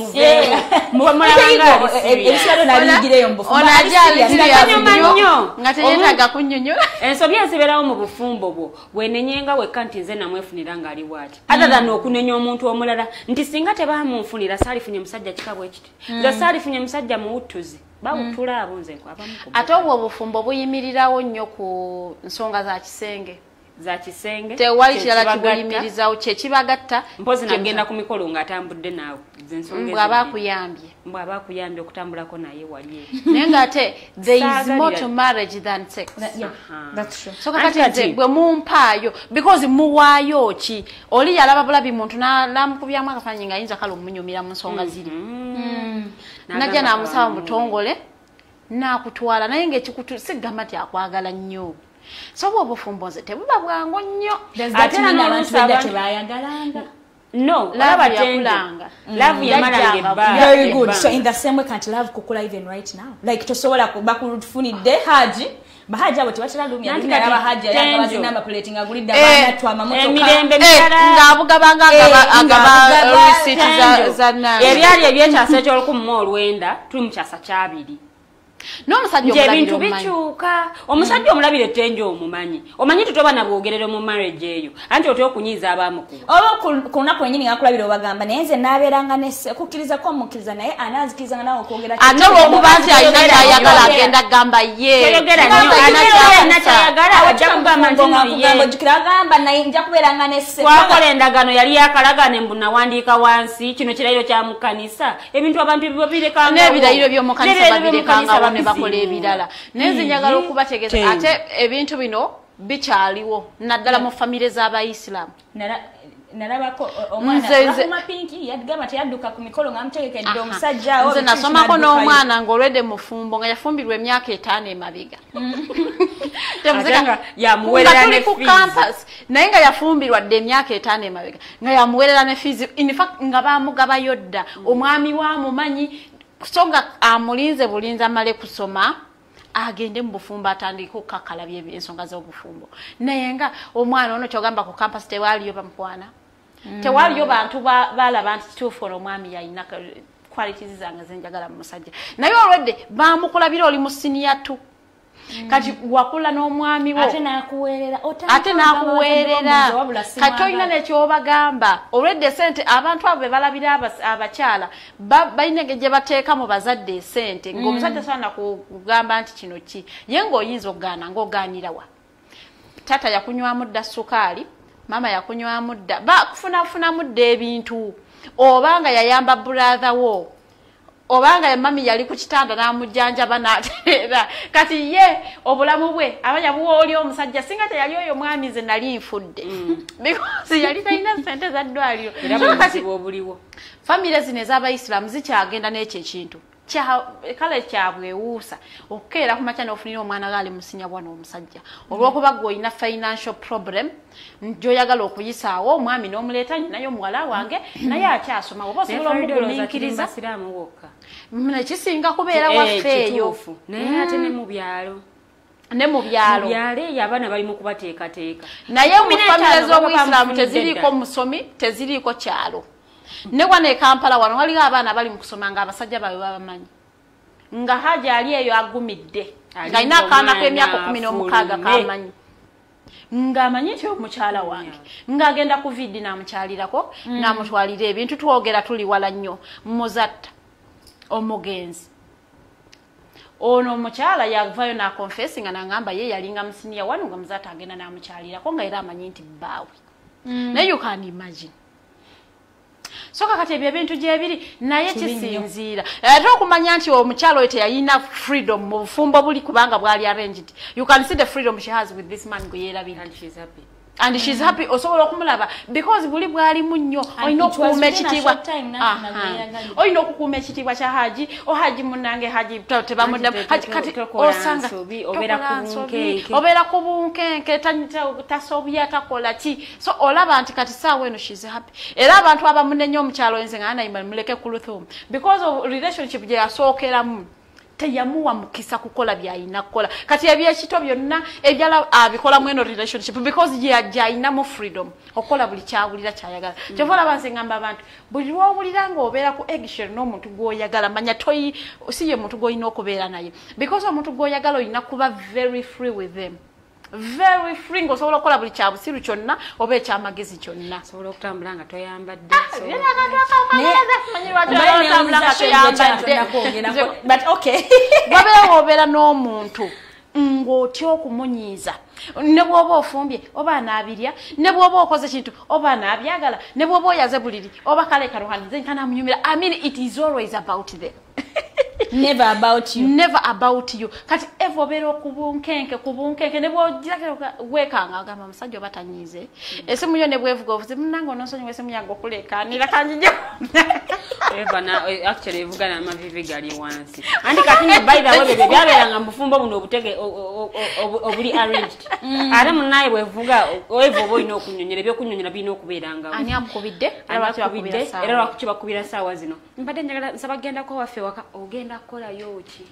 serious. Muba mulaba nga ali serious. Ebisalo n'abiyigireyo mu bufumbo. Ono ajja ali serious nnyo. Nga teyeetaaga kunnyonnyola. Ensobi ezibeerawo mu bufumbo bwo, bwenenyenga wekka nti nze namwefunira ng'ali bw'ati. Other than okunenya omuntu omulala nti singa tebaamunfunira saalifunye musajja kika bwe kiti. Nze saalifunye musajja muwuttuzi. Bawutula abo nze abamu. Ate obwo obufumbo buyimirirawo nnyo ku nsonga za kisenge. Za kisenge. Tewali kirala kibuyimirizawo kye kibagatta. Mpozi nagenda ku mikolo ng'atambudde naawe. Nze ensonga Mbw aba akuyambye. Mbw aba akuyambye okutambulako naye wali. Naye ng'ate there is more to marriage than sex. Yeah, that's true. So kakati nze gwe mumpaayo because muwaayo ki? Oli yalaba bulabi muntu n'amukubyamu akafaananyi ng'ayinza kale omunyumira mu nsonga ziri. Najja n'amusaba mu butongole n'akutwala naye ng'ekikutu sigamba nti akwagala nnyo. So bwo obufumbo nze tebuba bwangu nnyo. Ate n'abantu edda tebayagalanga. No, love yakulanga. Love yamalanga ebbanga. Very good. So in the same way, can't love kukula even right now? Like tosobola bakufunidde Haji. Bahaji abo tebatera lumya alaba Haji yanga bazina amaplate ngagulidde abaana twa amamotoka. Emirembe mirala. Ng'abugabanga agaba receipt za nani. Ebyali ebyekyasa eky'olukumi mu olwenda tuli mu kyasa kyabiri. N'omusajja omulabire ebintu bikyuka. Omusajja omulabire ettenjo omumanyi. Omanyi tutoba na bwogerero mu marriage eyo. Anti otya okunyiiza abamukuba. Oba ku lunaku lwennyini ng'akulabira obagamba naye nze naabeeranga ne kukkiriza ko mukkiriza naye ananzikirizanga naawe okwogera Ate olw'okuba nti alina ky'ayagala agenda agamba ye. Toyogera nnyo, alina ky'ayagala ajja kugamba nti nno ye. Ojjukira agamba naye nja kubeeranga ne Twakola endagaano yali yakalagaane mbu nawandiika wansi kino kirayiro kya mu kkanisa. Ebintu abantu bibirekangawo. N'ebirayiro by'omu kkanisa babirekangawo ne N'ebirayiro bakola ebirala. Naye nze njagala okubategeeza ate ebintu bino bikyaliwo naddala mu famire z'Abayisiraamu. Nalabako omwana Rahuma Pinki yagamba teyadduka ku mikolo ng'amutegekedde omusajja awo. Nze nasomako n'omwana ng'olwedde mufumbo nga yafumbirwa emyaka 5 emabega. Yamuwerera ne ku campus naye nga yafumbirwa dde emyaka 5 emabega nga yamuwerera ne fees. In fact nga bamugabayo dda omwami wa mumanyi so nga amulinze bulinzi amale kusoma agende mu bufumbo atandike okukakkalabya ensonga z'obufumbo. Naye nga omwana ono kyogamba ku campus tewaliyo bamukwana. Tewaliyo bantu balaba nti kituufu ono omwami yalina qualities zange ze njagala mu musajja. Naye olwedde bamukulabira oli mu senior 2. Kati wakula n'omwami wo ate nakuweerera, ate nakuweerera, kati olina nekyobagamba olwedde esente. Abantu abo be balabira abakyala balina engeri gye bateeka mu bazadde esente, ng'omusajja saana kugamba nti kino ki, ye ng'oyinza okugaana ng'ogaanirawa. Taata yakunywamu dda sukaali, maama yakunywamu dda, bakufunafunamu dda ebintu, obanga yayamba brother wo, obanga mami yali ku kitanda n'amujjanjaba n'atereera. Kati ye obulamu bwe abanya buwa oli omusajja. Singa teyali oyo mwami, nze nali nfudde, because yali talina ssente za ddwaliro. Era So kati buzibu obuliwo. Famire zino ez'abayisiraamu zikyagenda n'ekyo ekintu kale kyabwewuusa okukeera ku makya n'ofunira omwana gaali musinyabwa n'omusajja, olw'okuba gwe olina financial problem gy'oyagala okuyisaawo, omwami n'omuleeta, naye omuwala wange naye akyasoma, oba osobola omugumiikiriza. Basiraamu wokka. Nekisinga kubeera waffe eyo. Kituufu, naye ate ne mu byalo. Ne mu mu byalo. Byalo eyo abaana bali mu kubateekateeka. Naye mu 15 famire baba z'obuyisiraamu bamufunidde teziriiko dda. musomi, teziriiko kyalo. Ne wano e Kampala wano waliwo abaana bali mu kusoma nga abasajja baabwe babamanyi, nga haji ali eyo agumidde, ng'alina akaana k'emyaka 16 afulume. Kamanyi ng'amanyi nti omukyala wange ng'agenda ku vidi n'amukyalirako, n'amutwalira ebintu. Twogera tuli wala nnyo. Muzatta omugenzi ono omukyala yavayo n'aconfessinga n'angamba ye yalinga mu senior one nga muzaata agenda n'amukyalirako, nga era amanyi nti bbaawe. Naye you can imagine. So kakati ebyo ebintu gyebiri, naye kisinziira ate okumanya nti omukyala oyo teyalina freedom mu bufumbo buli, kubanga bwali arranged. You can see the freedom she has with this man gwe yeerabidde. And she's happy. And she's happy. Osobola okumulaba because buli bwalimu nnyo. Olina okukuuma ekitiibwa, olina okukuuma ekitiibwa kya haji. O haji munange, haji tebamuddamu. Haji kati osanga obeera ku bunkenke, tasobya, takola ki. So olaba nti kati saawa eno she's happy. Era abantu abamunenya omukyalo, enze nga nayima muleke Kuluthum, because of relationship gye yasookeramu teyamuwa mukisa kukola byayina kukola. Kati ebyekito byonna ebyala abikolamu eno relationship, because gyayinamu freedom okukola buli kyawulira kyayagala. Kyova olaba nze ngamba abantu, buli lwowulira ng'obeera ku eggshell n'omuntu gw'oyagala, manya toyi si ye muntu gw'olina okubeera naye, because omuntu gw'oyagala olina kuba very free with them, very free, ng'osobola okukola buli kyabusiru kyonna oba ekyamagezi kyonna. Osobola okutambula nga toyambadde. Otambula nga toyambadde. Wabeera wobeera n'omuntu ng'otya okumunyiiza, ne bw'oba ofumbye oba anaabirya, ne bw'oba okoze kintu oba anaabyagala, ne bw'oba oyaze buliri oba kale karuhanize nkanamunyumira. I mean, it is always about them. Never about you. Never about you. Kati eva obeera okubunkenke kubunkenke, ne bwogira weekanga agamba omusajja oba tanyiize. Esimu yo ne bwevuga obuzibu, munange ononsonyiwa esimu yange okuleekaanira, kanjije. Eva na actually evuga n'amavivi gali wansi. Anti kati nno, by the way, bye byabeeranga mu bufumbo buno obutege obuli arranged. Ate munnaye bwevuga eva oba olina okunyonyola, ebyokunyonyola birina okubeerangawo. Ani amukubidde? Era lwaki bakubidde? Era lwaki bakubira saawa zino? Mbadde njagala nsaba gendako waffe waka, ogenda kukolayo ki?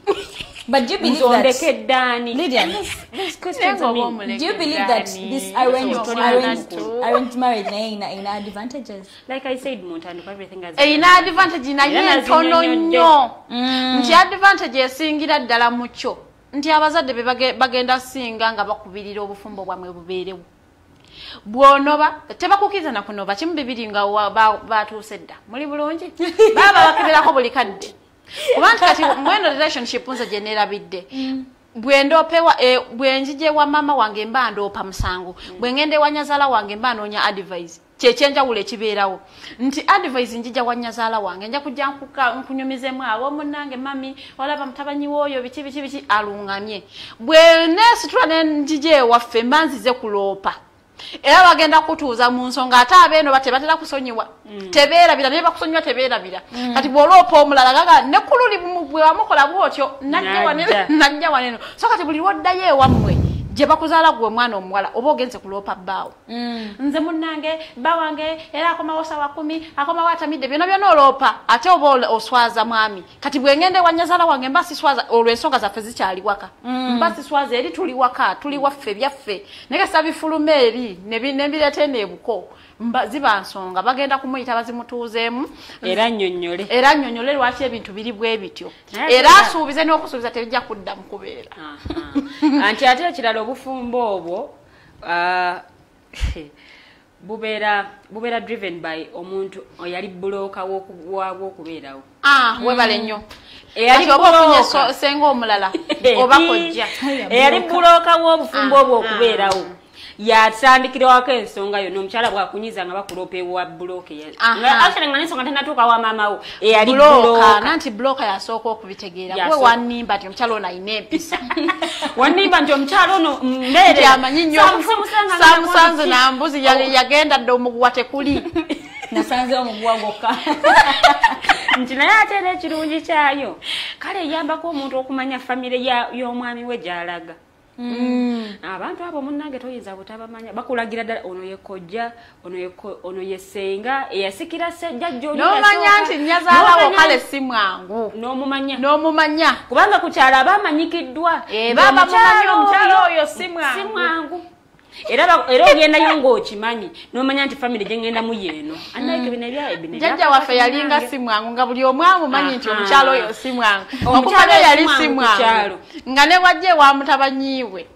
But do you believe that Nzondeke ddaani? Lydian, These questions, I mean, do you believe that this arranged marriage naye ina advantages? Like I said mu ntandikwa, everything has Erina advantage, naye Era ntono nazinnyonnyodde. nnyo. Nti advantage esingira ddala mu kyo nti abazadde be bagenda singa nga bakubirira obufumbo bwamwe bubeerewo. Bw'onoba tebakukkiriza na kunoba kimu bibiri nga batuuse dda muli bulungi, baba bakeberako buli kadde. Kuba nti kati mweno relationship nze gye neerabidde, bwe ndoopewa bwe njija ewa maama wange mba ndoopa musango, bwe ngenda ewa nyazaala wange mba noonya advice. Kyekyenjawulo ekibeerawo nti advice njija wa nyazaala wange, nja kujja nkunyumizemu abo munnange, mami olaba mutabanyi w'oyo biki biki biki, aluŋŋamye. Bwe neesitula ne njija ewaffe mba nzize kuloopa, era bagenda kutuuza mu nsonga. Ate abeeno tebatera kusonyiwa, tebeerabira, naye bakusonyiwa tebeerabira. Kati bw'oloopa omulala gaga ne kululi bwe wamukola bw'otyo najja waneno, Najja. najja waneno. So kati buli lwoddayo ewammwe gye bakuzaala gwe omwana omuwala, oba ogenze kuloopa bbaawo. Nze munnange bba wange era akomawo sawa 10, akomawo atamidde, byonna byonna oloopa, ate oba oswaza mwami. Kati bwe ngenda ewa nyazaala wange mba siswaza, olwo ensonga zaffe zikyali waka, mba siswaza eri, tuli waka, tuli waffe byaffe. Naye kasita bifuluma eri ne bireeta eno ebuko. Ziba nsonga bagenda kumuyita bazimutuuzeemu era nnyonnyole. Era nnyonnyole lwaki ebintu biri bwe bityo. Era asuubize n'okusuubiza tebijja kudda mu kubeera. Anti ate ekirala obufumbo obwo bubeera driven by omuntu oyali bulooka waabwo okubeerawo. Webale nnyo. Eyali oba senga omulala oba kojja. Eyali bulooka w'obufumbo obwo okubeerawo. Yatandikirwako ensonga yonna omukyala bw'akunyiza nga bakuloopa ewa bulooka. Actually nga n'ensonga tennatuuka wa maama wo. Eyali bulooka. Nanti bulooka yasooka okubitegeera. Gwe wannimba nti omukyala ono alina empisa. Wannimba nti omukyala ono mbeere. Amanyi nnyo. Saamusanze na mbuzi yagenda dda omuguwa tekuli. Nasanze omuguwa gwokka. Nti naye ate n'ekirungi kyayo. Kale eyambako omuntu okumanya famire y'omwami we gy'alaga. Abantu abo munnange toyinza butabamanya bakulagira ddala ono ye kojja ono ye ssenga eyasikira jjajja oli n'omanya nti nnyazaalawo kale si mwangu n'omumanya kubanga ku kyalo aba amanyikiddwa bamumanyi omukyala oyo si mwangu era ogendayo ng'okimanyi n'omanya nti famire gye ŋŋendamu yeeno. Jjajja waffe yalinga si mwangu nga buli omu amumanyi nti omukyala oyo si mwangu. Omukyala yali si mwangu nga ne wajja ewa mutabanyiiwe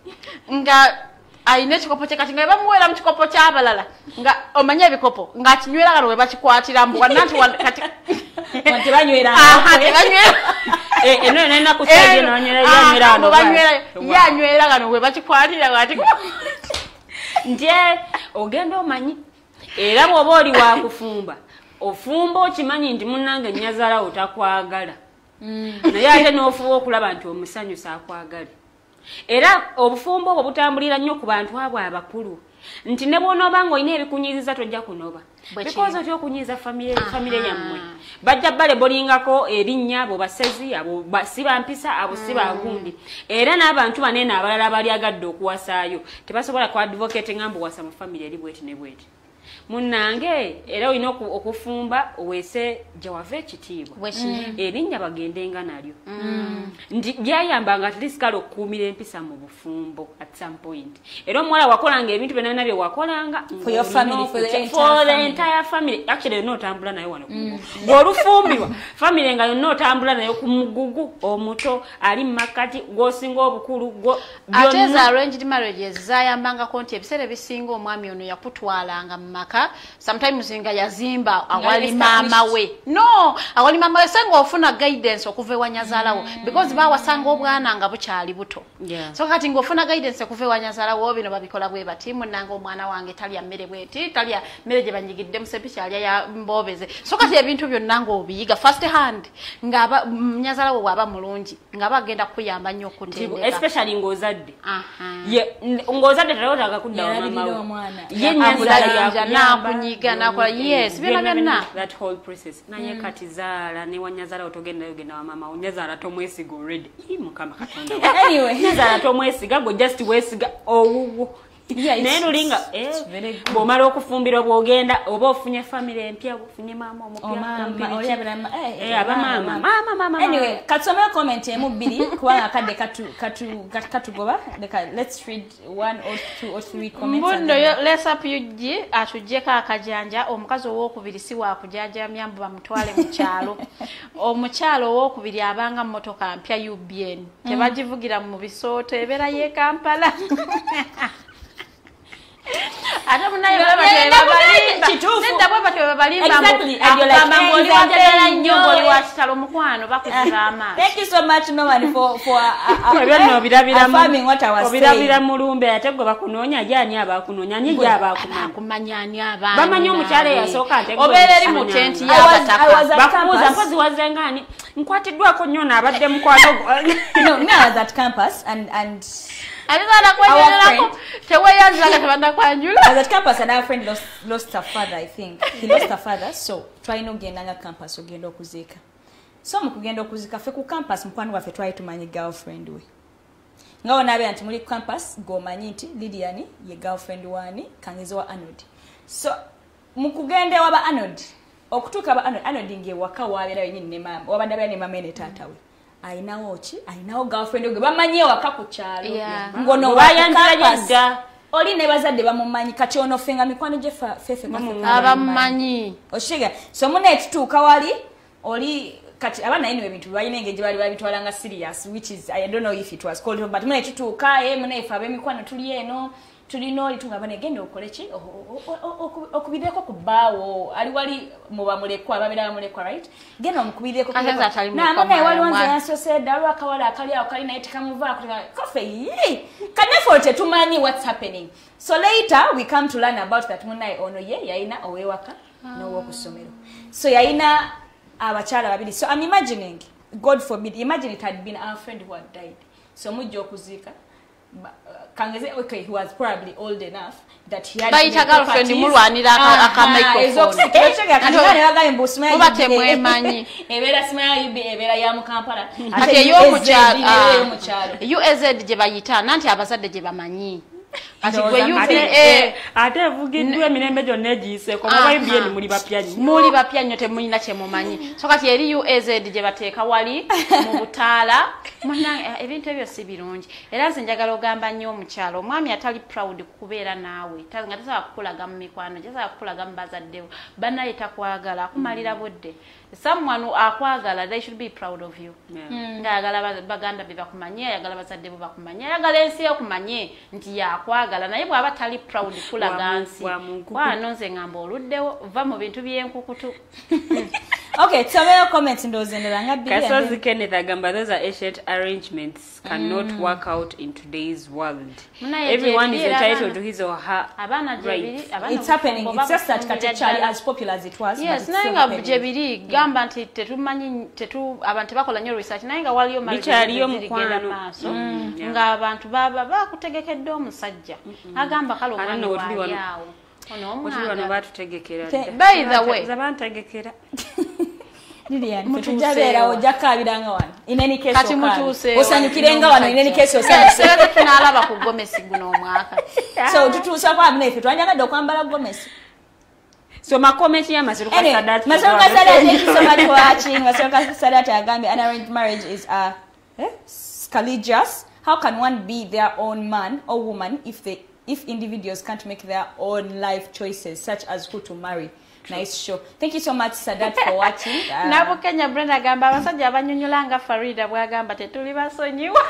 nga alina ekikopo kye kati nga bamuweera mu kikopo ky'abalala nga omanye ebikopo ng'akinywera kano we bakikwatira mbu nanti kati yanywera kano we bakikwatira kati nti ogenda omanyi era bw'oba oli wakufumba ofumba okimanyi nti munnange nnyazaalawo takwagala naye ate n'ofuba okulaba nti omusanyusa akwagale. Era obufumbo obwo butambulira nnyo ku bantu abo abakulu nti ne bw'onooba ng'olina ebikunyiiza tojja kunoba because otya okunyiiza famire yammwe bajja balebolingako erinnya abo basezi abo si bampisa abo si bagundi. Era n'abantu banene abalala abalyagadde okuwasaayo tebasobola ku advocate nga mbu wasa mu famire eri bweti ne bweti. Munnange era olina okufumba oweese gye wava ekitiibwa erinnya bagendenga nalyo. Nti byayambanga at least kale okukuumira empisa mu bufumbo at some point. Era omuwala wakolanga ebintu byonna bye wakolanga for your family, for the entire family. Actually yonna otambula nayo wano ku mugugu. Bw'olufumbirwa family nga yonna otambula nayo ku mugugu omuto ali mu makkati gw'osinga obukulu Ate eza arranged marriages zayambangako nti ebiseera ebisinga omwami ono yakutwalanga mu maka sometimes nga yazimba awali maama we no awali maama we senga ofuna guidance okuva ewa nnyazaalawo because bawasanga obwana nga bukyali buto. So kati ng'ofuna guidance okuva ewa nnyazaalawo bino babikola bwe bati munnange omwana wange talya mmere bweti talya mmere gye banyigidde mu ssepiki alya ya mboobeze. So kati ebintu byonna ng'obiyiga first hand ng'aba nnyazaalawo bw'aba mulungi ng'aba agenda kukuyamba nnyo okutendeka especially ng'ozadde. Ng'ozadde tewetaaga kudda wa maama we. Ye nnyazaala nakunyiga nakola yes byonna byonna that whole process. Naye kati zaala ne wanyazaala otogenda yogenda wa mama onyazaala tomwesiga already. Mukama Katonda. Anyway, nyazaala tomwesiga gwe just wesiga owuwo. Naye lulinga bw'omala okufumbirwa bw'ogenda oba ofunye famire empya ofunye maama omupya abamaama mama. Anyway, katusomeo comment emu bbiri kubanga akadde katugoba. Let's read 1 or 2 or 3 comments. Mbuno let's up UG atuggyeko akajanja omukazi owookubiri si wakujajamya mbu bamutwale mu kyalo. Omukyalo owookubiri abanga mmotoka mpya UBN tebagivugira mu bisooto ebeera y'e Kampala. Ate munaye Thank you so much Norman for affirming what I was saying. Obirabira mulumbe ate gwe bakunoonya gyani abakunoonya ani gye abakumanya ani abaana bamanyi omukyala eyasooka ate obeera eri mu tenti y'abataka bakubuuza mpozi wazenga ani nkwatiddwako nnyo n'abadde mukwano. No, me I was at campus and I was at campus and our friend lost her father, I think. He lost her father, so twalina okugendanga campus ogenda okuziika. So mu kugenda okuziika ffe ku campus mukwano gwaffe twali tumanyi girlfriend we. Nga wonaabeera nti muli ku campus ng'omanyi nti Lilian ye girlfriend waani Kangezi wa Arnold. So mu kugenda ewaba Arnold, okutuuka aba Arnold, Arnold ng'ewaka wabeera yennyini ne maama, wabadde abeera ne maama ne taata we. Ayinawo ki? Ayinawo girlfriend gwe bamanyi ewaka ku kyalo. Ngono Oli ne bazadde bamumanyi kati ono fenga mikwano gye fefe abamumanyi. Oshiga. So mune tutuuka wali oli kati abaana anyway ebintu balina engeri gye bali babitwalanga serious, which is I don't know if it was called, but mune tutuuka mune ife ab'emikwano tuli eno tulina oli tugamba negenda okole ki okubireko ku bbaawo ali wali muba mulekwa ababeera bamulekwa, right? Genda omukubireko naye waliwo nze yansoose dda waliwo akawala akali awo kali naye tekamuvaako kofe yii kanefo tetumanyi what's happening. So later we come to learn about that munaye ono ye yalina ow'ewaka n'ow'oku ssomero, so yalina abakyala babiri. So I'm imagining, God forbid, imagine it had been our friend who had died. So mujja okuziika kangeze, okay, he was probably old enough that he had bayita girlfriend mulwanira aka microphone. Muba temwemanyi. Ebeera simanya UB, ebeera ya mu Kampala. Kati ey'omukyalo UAZ gye bayita nanti abazadde gye bamanyi. Kati gwe UBA ate evugiddwa emirembe gyonna egiyiseeko muba UBA muli bapya nnyo. Muli bapya nnyo temulina kye mumanyi. So kati eri UAZ gye bateeka wali mu butaala. Munnange ebintu ebyo si birungi. Era nze njagala ogamba nnyo omukyalo omwami atali proud kubeera naawe nga tasobola kukulaga mu mikwano, tasobola kukulaga mu bazadde bo, bannaye takwagala, akumalira budde. Someone akwagala, they should be proud of you. Ng'ayagala baganda be bakumanye, ayagala bazadde bo bakumanye, ayagala ensi ekumanye nti yakwagala, naye bw'aba tali proud kulaga nsi wano nze ngamba oluddewo va mu bintu by'enkukutu. Okay, tusomeyo comments ndowooza endala nga bbiri. Kasozi Kenneth agamba those are ancient arrangements cannot work out in today's world. Everyone is entitled to his or her rights. It's happening. It's just that kati kyali as popular as it was. Yes, naye nga gye biri gamba nti tetumanyi tetu abantu bakola nnyo research naye nga waliyo Bikyaliyo zirigenda mukwano. maaso ng'abantu baba bakutegekedde omusajja agamba kale Ate omwami nno wetuli waali wano. awo ono Wetuli wano omwagala. batutegekera dda. By the way, Nze bantegekera. Lilian, Mutuuse tujja beerawo wa. ojja kukaabiranga wano. In any case Kati okaabe. mutuuse wa. Osanyukirenga wano in any case osanyuse. Sebe tunaalaba ku gomesi guno omwaka. So tutuusa kwa abuna ife twanjagadde okwambala gomesi. So makomenti ya Maseruka Anyway, Sadat. Maseruka Sadat, thank you so much for watching. Maseruka Sadat agambye an arranged marriage is scandalous. How can one be their own man or woman if individuals can't make their own life choices such as who to marry? Nice show. Thank you so much, Sadat, for watching. Nabukenya Brenda agamba abasajja abanyonyola nga Farida bw'agamba tetuli basonyiwa.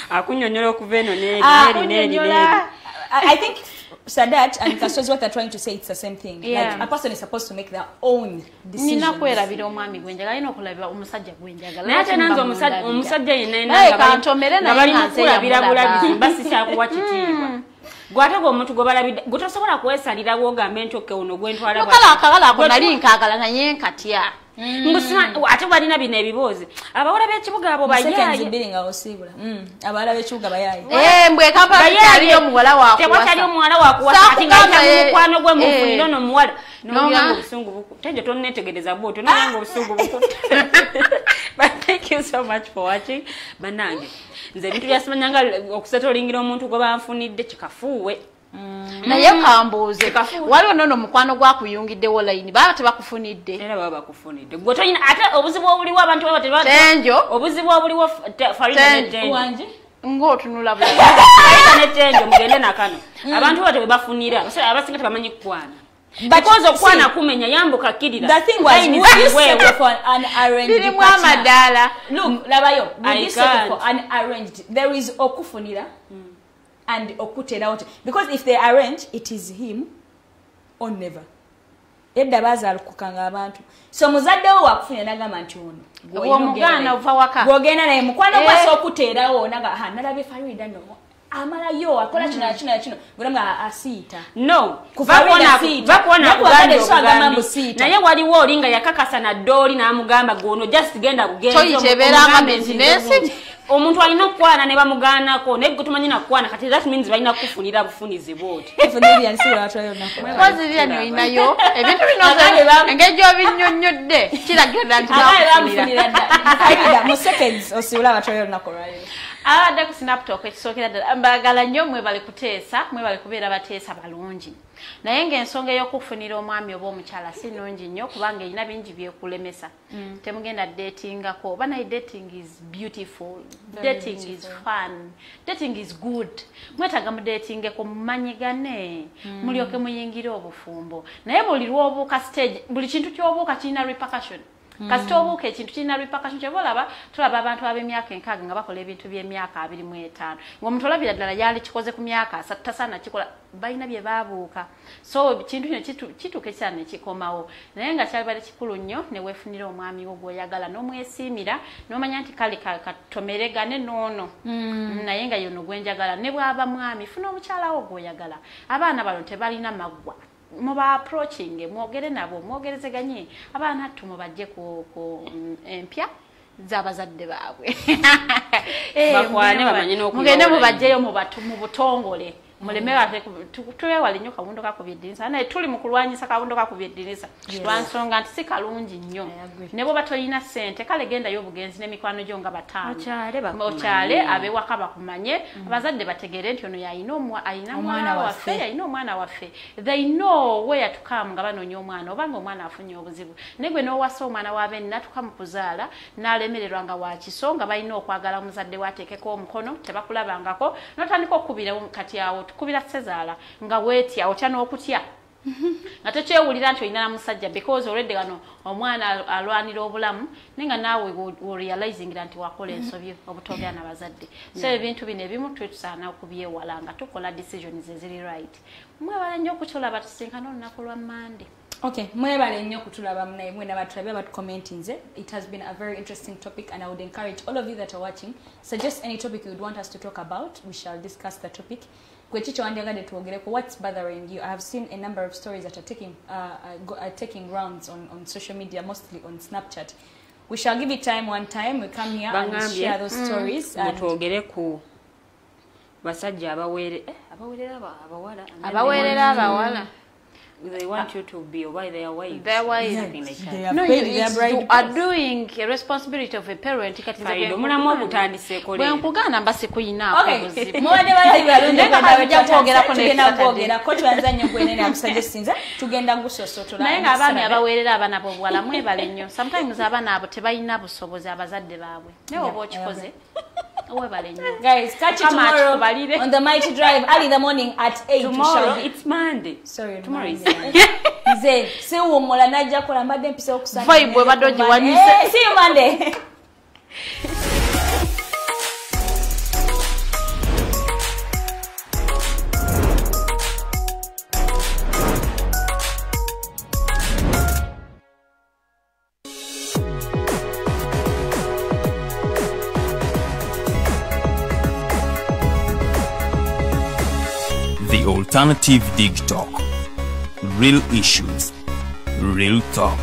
Akunyonyola okuva eno n'eri Ah, n'eri n'eri n'eri. Akunyonyola. I think Sadat and Kasozi, what they're trying to say, it's the same thing. Yeah. Like a person is supposed to make their own decisions. Nina kwerabira omwami gwe njagala, alina okulabira omusajja gwe njagala. Naye ate nanze omusajja yenna yenna Naye nga bali- kantomere nga naye bali nga nze mukulabira yamulaba. bulabi mba sikyakuwa kitiibwa. Gwe ate gwe omuntu gwe balabidde gwe tosobola kwesalirawo ogambe nti okay ono gwe ntwala Lukala akawala ako nali nkaagala naye nkatya. Ate balina bino ebiboozi abawala b'ekibuga abo Seconds bayaaye bbiri nga osiibula. Abawala b'ekibuga bayaaye. Eh, mbwe Kampala tekyaliyo omuwala wa tewatali kuwasa. omuwala wakuwasa kati nga Saakugamba, ayita mu mukwano gwe mufunire ono omuwala Nonga. nowulira nga obusungu buku tenjo tonneetegereza bwotyo nowulira nga obusungu buku. But thank you so much for watching. Bannange nze ebintu byasimanyanga okusetolingira omuntu gwe banfunidde kikafuuwe. Naye kambuuze, waliwo nono omukwano gwakuyungiddewo layini baba tebakufunidde? Era baba bakufunidde gwe toyina ate obuzibu obuliwo abantu baba Tenjo. obuzibu obuliwo Farida ne Tenjo. Tenjo. Wangi? Ng'otunula bwe Farida ne Tenjo mugende nakano abantu baba tebafunira abasinga tebamanyi kukwana But because okwana see, kumenya yambuka kkirira. The thing was, Line would you ziweewo. settle for an arranged birimu partner? amadaala. Look, labayo, would I you settle can't. for an arranged? There is okufunira and okuterawo. Because if they arrange, it is him or never. Edda baazaalukukanga abantu. So muzadde wo wakufunira n'agamba nti ono Bw'omugaana ova waka. Gw'ogenda naye mukwano Eh. gwasa okuteerawo naga ha nalabye Farida nno amalayo akola kino na kino na kino gwe asiita. No. Ku Farida siita. Bakuona Naye ku bazadde akugambye so agamba obugambi. mbu siita. Naye waliwo oli nga yakakasa nadde oli n'amugamba gwono just genda bugenzi Toyita ebeera nga omugambe nti business. nze gundi. Omuntu alina okukwana ne bamugaanako naye gwe tumanyi nakukwana kati that means balina kukufunira bufunizi bwoti. Lilian, siibula watulayo olunaku. Mpozi Lilian olinayo ebintu bino Abaana engeri gy'obinnyonnyodde kiragira nti Abaana bakufunira. bamufunira dda. Farida, mu seconds osiibula abatulayo olunaku olwaleero. Abadde ku Snaptalk ekisookera ddala, mbagala nnyo, mwebale kuteesa, mwebale kubeera bateesa balungi. Naye ng'ensonga ey'okufunira omwami oba omukyala si nnungi nnyo, kubanga erina bingi byekulemesa. Temugenda datingako oba, naye dating is beautiful, dating is fun, dating is good. Mwetaaga mudatingeko, mumanyigane, mulyoke muyingire obufumbo. Naye buli lw'obuuka stage, buli kintu ky'obuuka kirina repercussion. Kasita obuuka ekintu kirina repercussion. Kyova olaba tulaba abantu ab'emyaka 60 nga bakola ebintu by'emyaka 25, ng'omuntu olabira ddala yali kikoze ku myaka 30, tasaana kikola, balina bye baabuuka. So kintu kino kituuka ekiseera ne kikomawo. Naye nga kyalibadde kikulu nnyo ne weefunira omwami wo gw'oyagala n'omwesiimira, n'omanya nti kale katomeregane n'ono, naye nga yono gwe njagala. Ne bw'aba mwami, funa omukyala wo gw'oyagala. Abaana bano tebalina maggwa, muba approaching, mwogere nabo, mwogerezeganye. Abaana attu mubajje ku empya z'abazadde baabwe. Bakwane, bamanye n'okuyola. Mugende mubajjeyo mu butongole, muleme bate twewale nnyo kawundo kakubye eddirisa. Naye tuli mu kulwanyisa kawundo kakubye eddirisa lwa nsonga nti si kalungi nnyo. Ne bwoba tolina ssente, kale gendayo obugenzi n'emikwano gyo nga bataano. Okyale bakumanye. Okyale ab'ewaka bakumanye, abazadde bategeere nti ono yalina alina Omwana omwana waffe, waffe. Yalina omwana waffe. They know where to come nga banoonya omwana oba nga omwana afunye obuzibu. Naye gwe n'owasa omwana w'abenni natuka mu kuzaala n'alemererwa nga wakiso, nga balina okwagala omuzadde wateekeko omukono, tebakulabangako, n'otandika okukubira. Kati awo tukubira sezaala nga weetya, otya n'okutya, nga tokyewulira nti olina na musajja, because already wano omwana alwanira obulamu, naye nga naawe worealizingira nti wakola ensobi obutogera nabazadde. So ebintu bino ebimu twetusaana okubyewala nga tukola decisions eziri right. Mwebale nnyo okutulaba, tusinkana olunaku lwa Mande. Okay, mwebale nnyo okutulaba munaye, mwena batulabye, abatucommentinze. It has been a very interesting topic, and I would encourage all of you that are watching, suggest any topic you would want us to talk about. We shall discuss the topic. Gwe ki kyewandyagadde twogereko? What's bothering you? I have seen a number of stories that are taking rounds on social media, mostly on Snapchat. We shall give it time. One time we come here and Bangambye, share those stories and mutwogere ku basajja abaweerera abawala. Abaweerera abawala. They want you to be oba their wives. Their wives. Something like that. They have No, paid you, their it's, bride you are price. Doing a responsibility of a parent. Kati nze Faida, bwe omulamu nkugaana, ogutandiseeko bwe leero. nkugaana mba sikuyinaako Okay, buzibu. mubadde balabi balungi. Naye nga tujja kwogerako next Tugenda Saturday. kwogerako, tweyanza nnyo gwenene amusuggestinze, tugenda gusosotola. Naye ng'abaami abaweerera abaana b'obuwala, mwebale nnyo. Sometimes abaana abo tebalina busobozi, abazadde baabwe, naye oba okikoze, webale nnyo. Guys, catch you Kama tomorrow atukubalire. on the Mighty Drive early in the morning at 8. We Tomorrow shall be- it's Monday. Sorry, Tomorrow is Monday. Nze siwummula, najja kola, mbadde mpisa okusanga. Vibe obadde ogiwanyise. Eh, see you Monday. The Alternative Dig Talk. Real issues, real talk.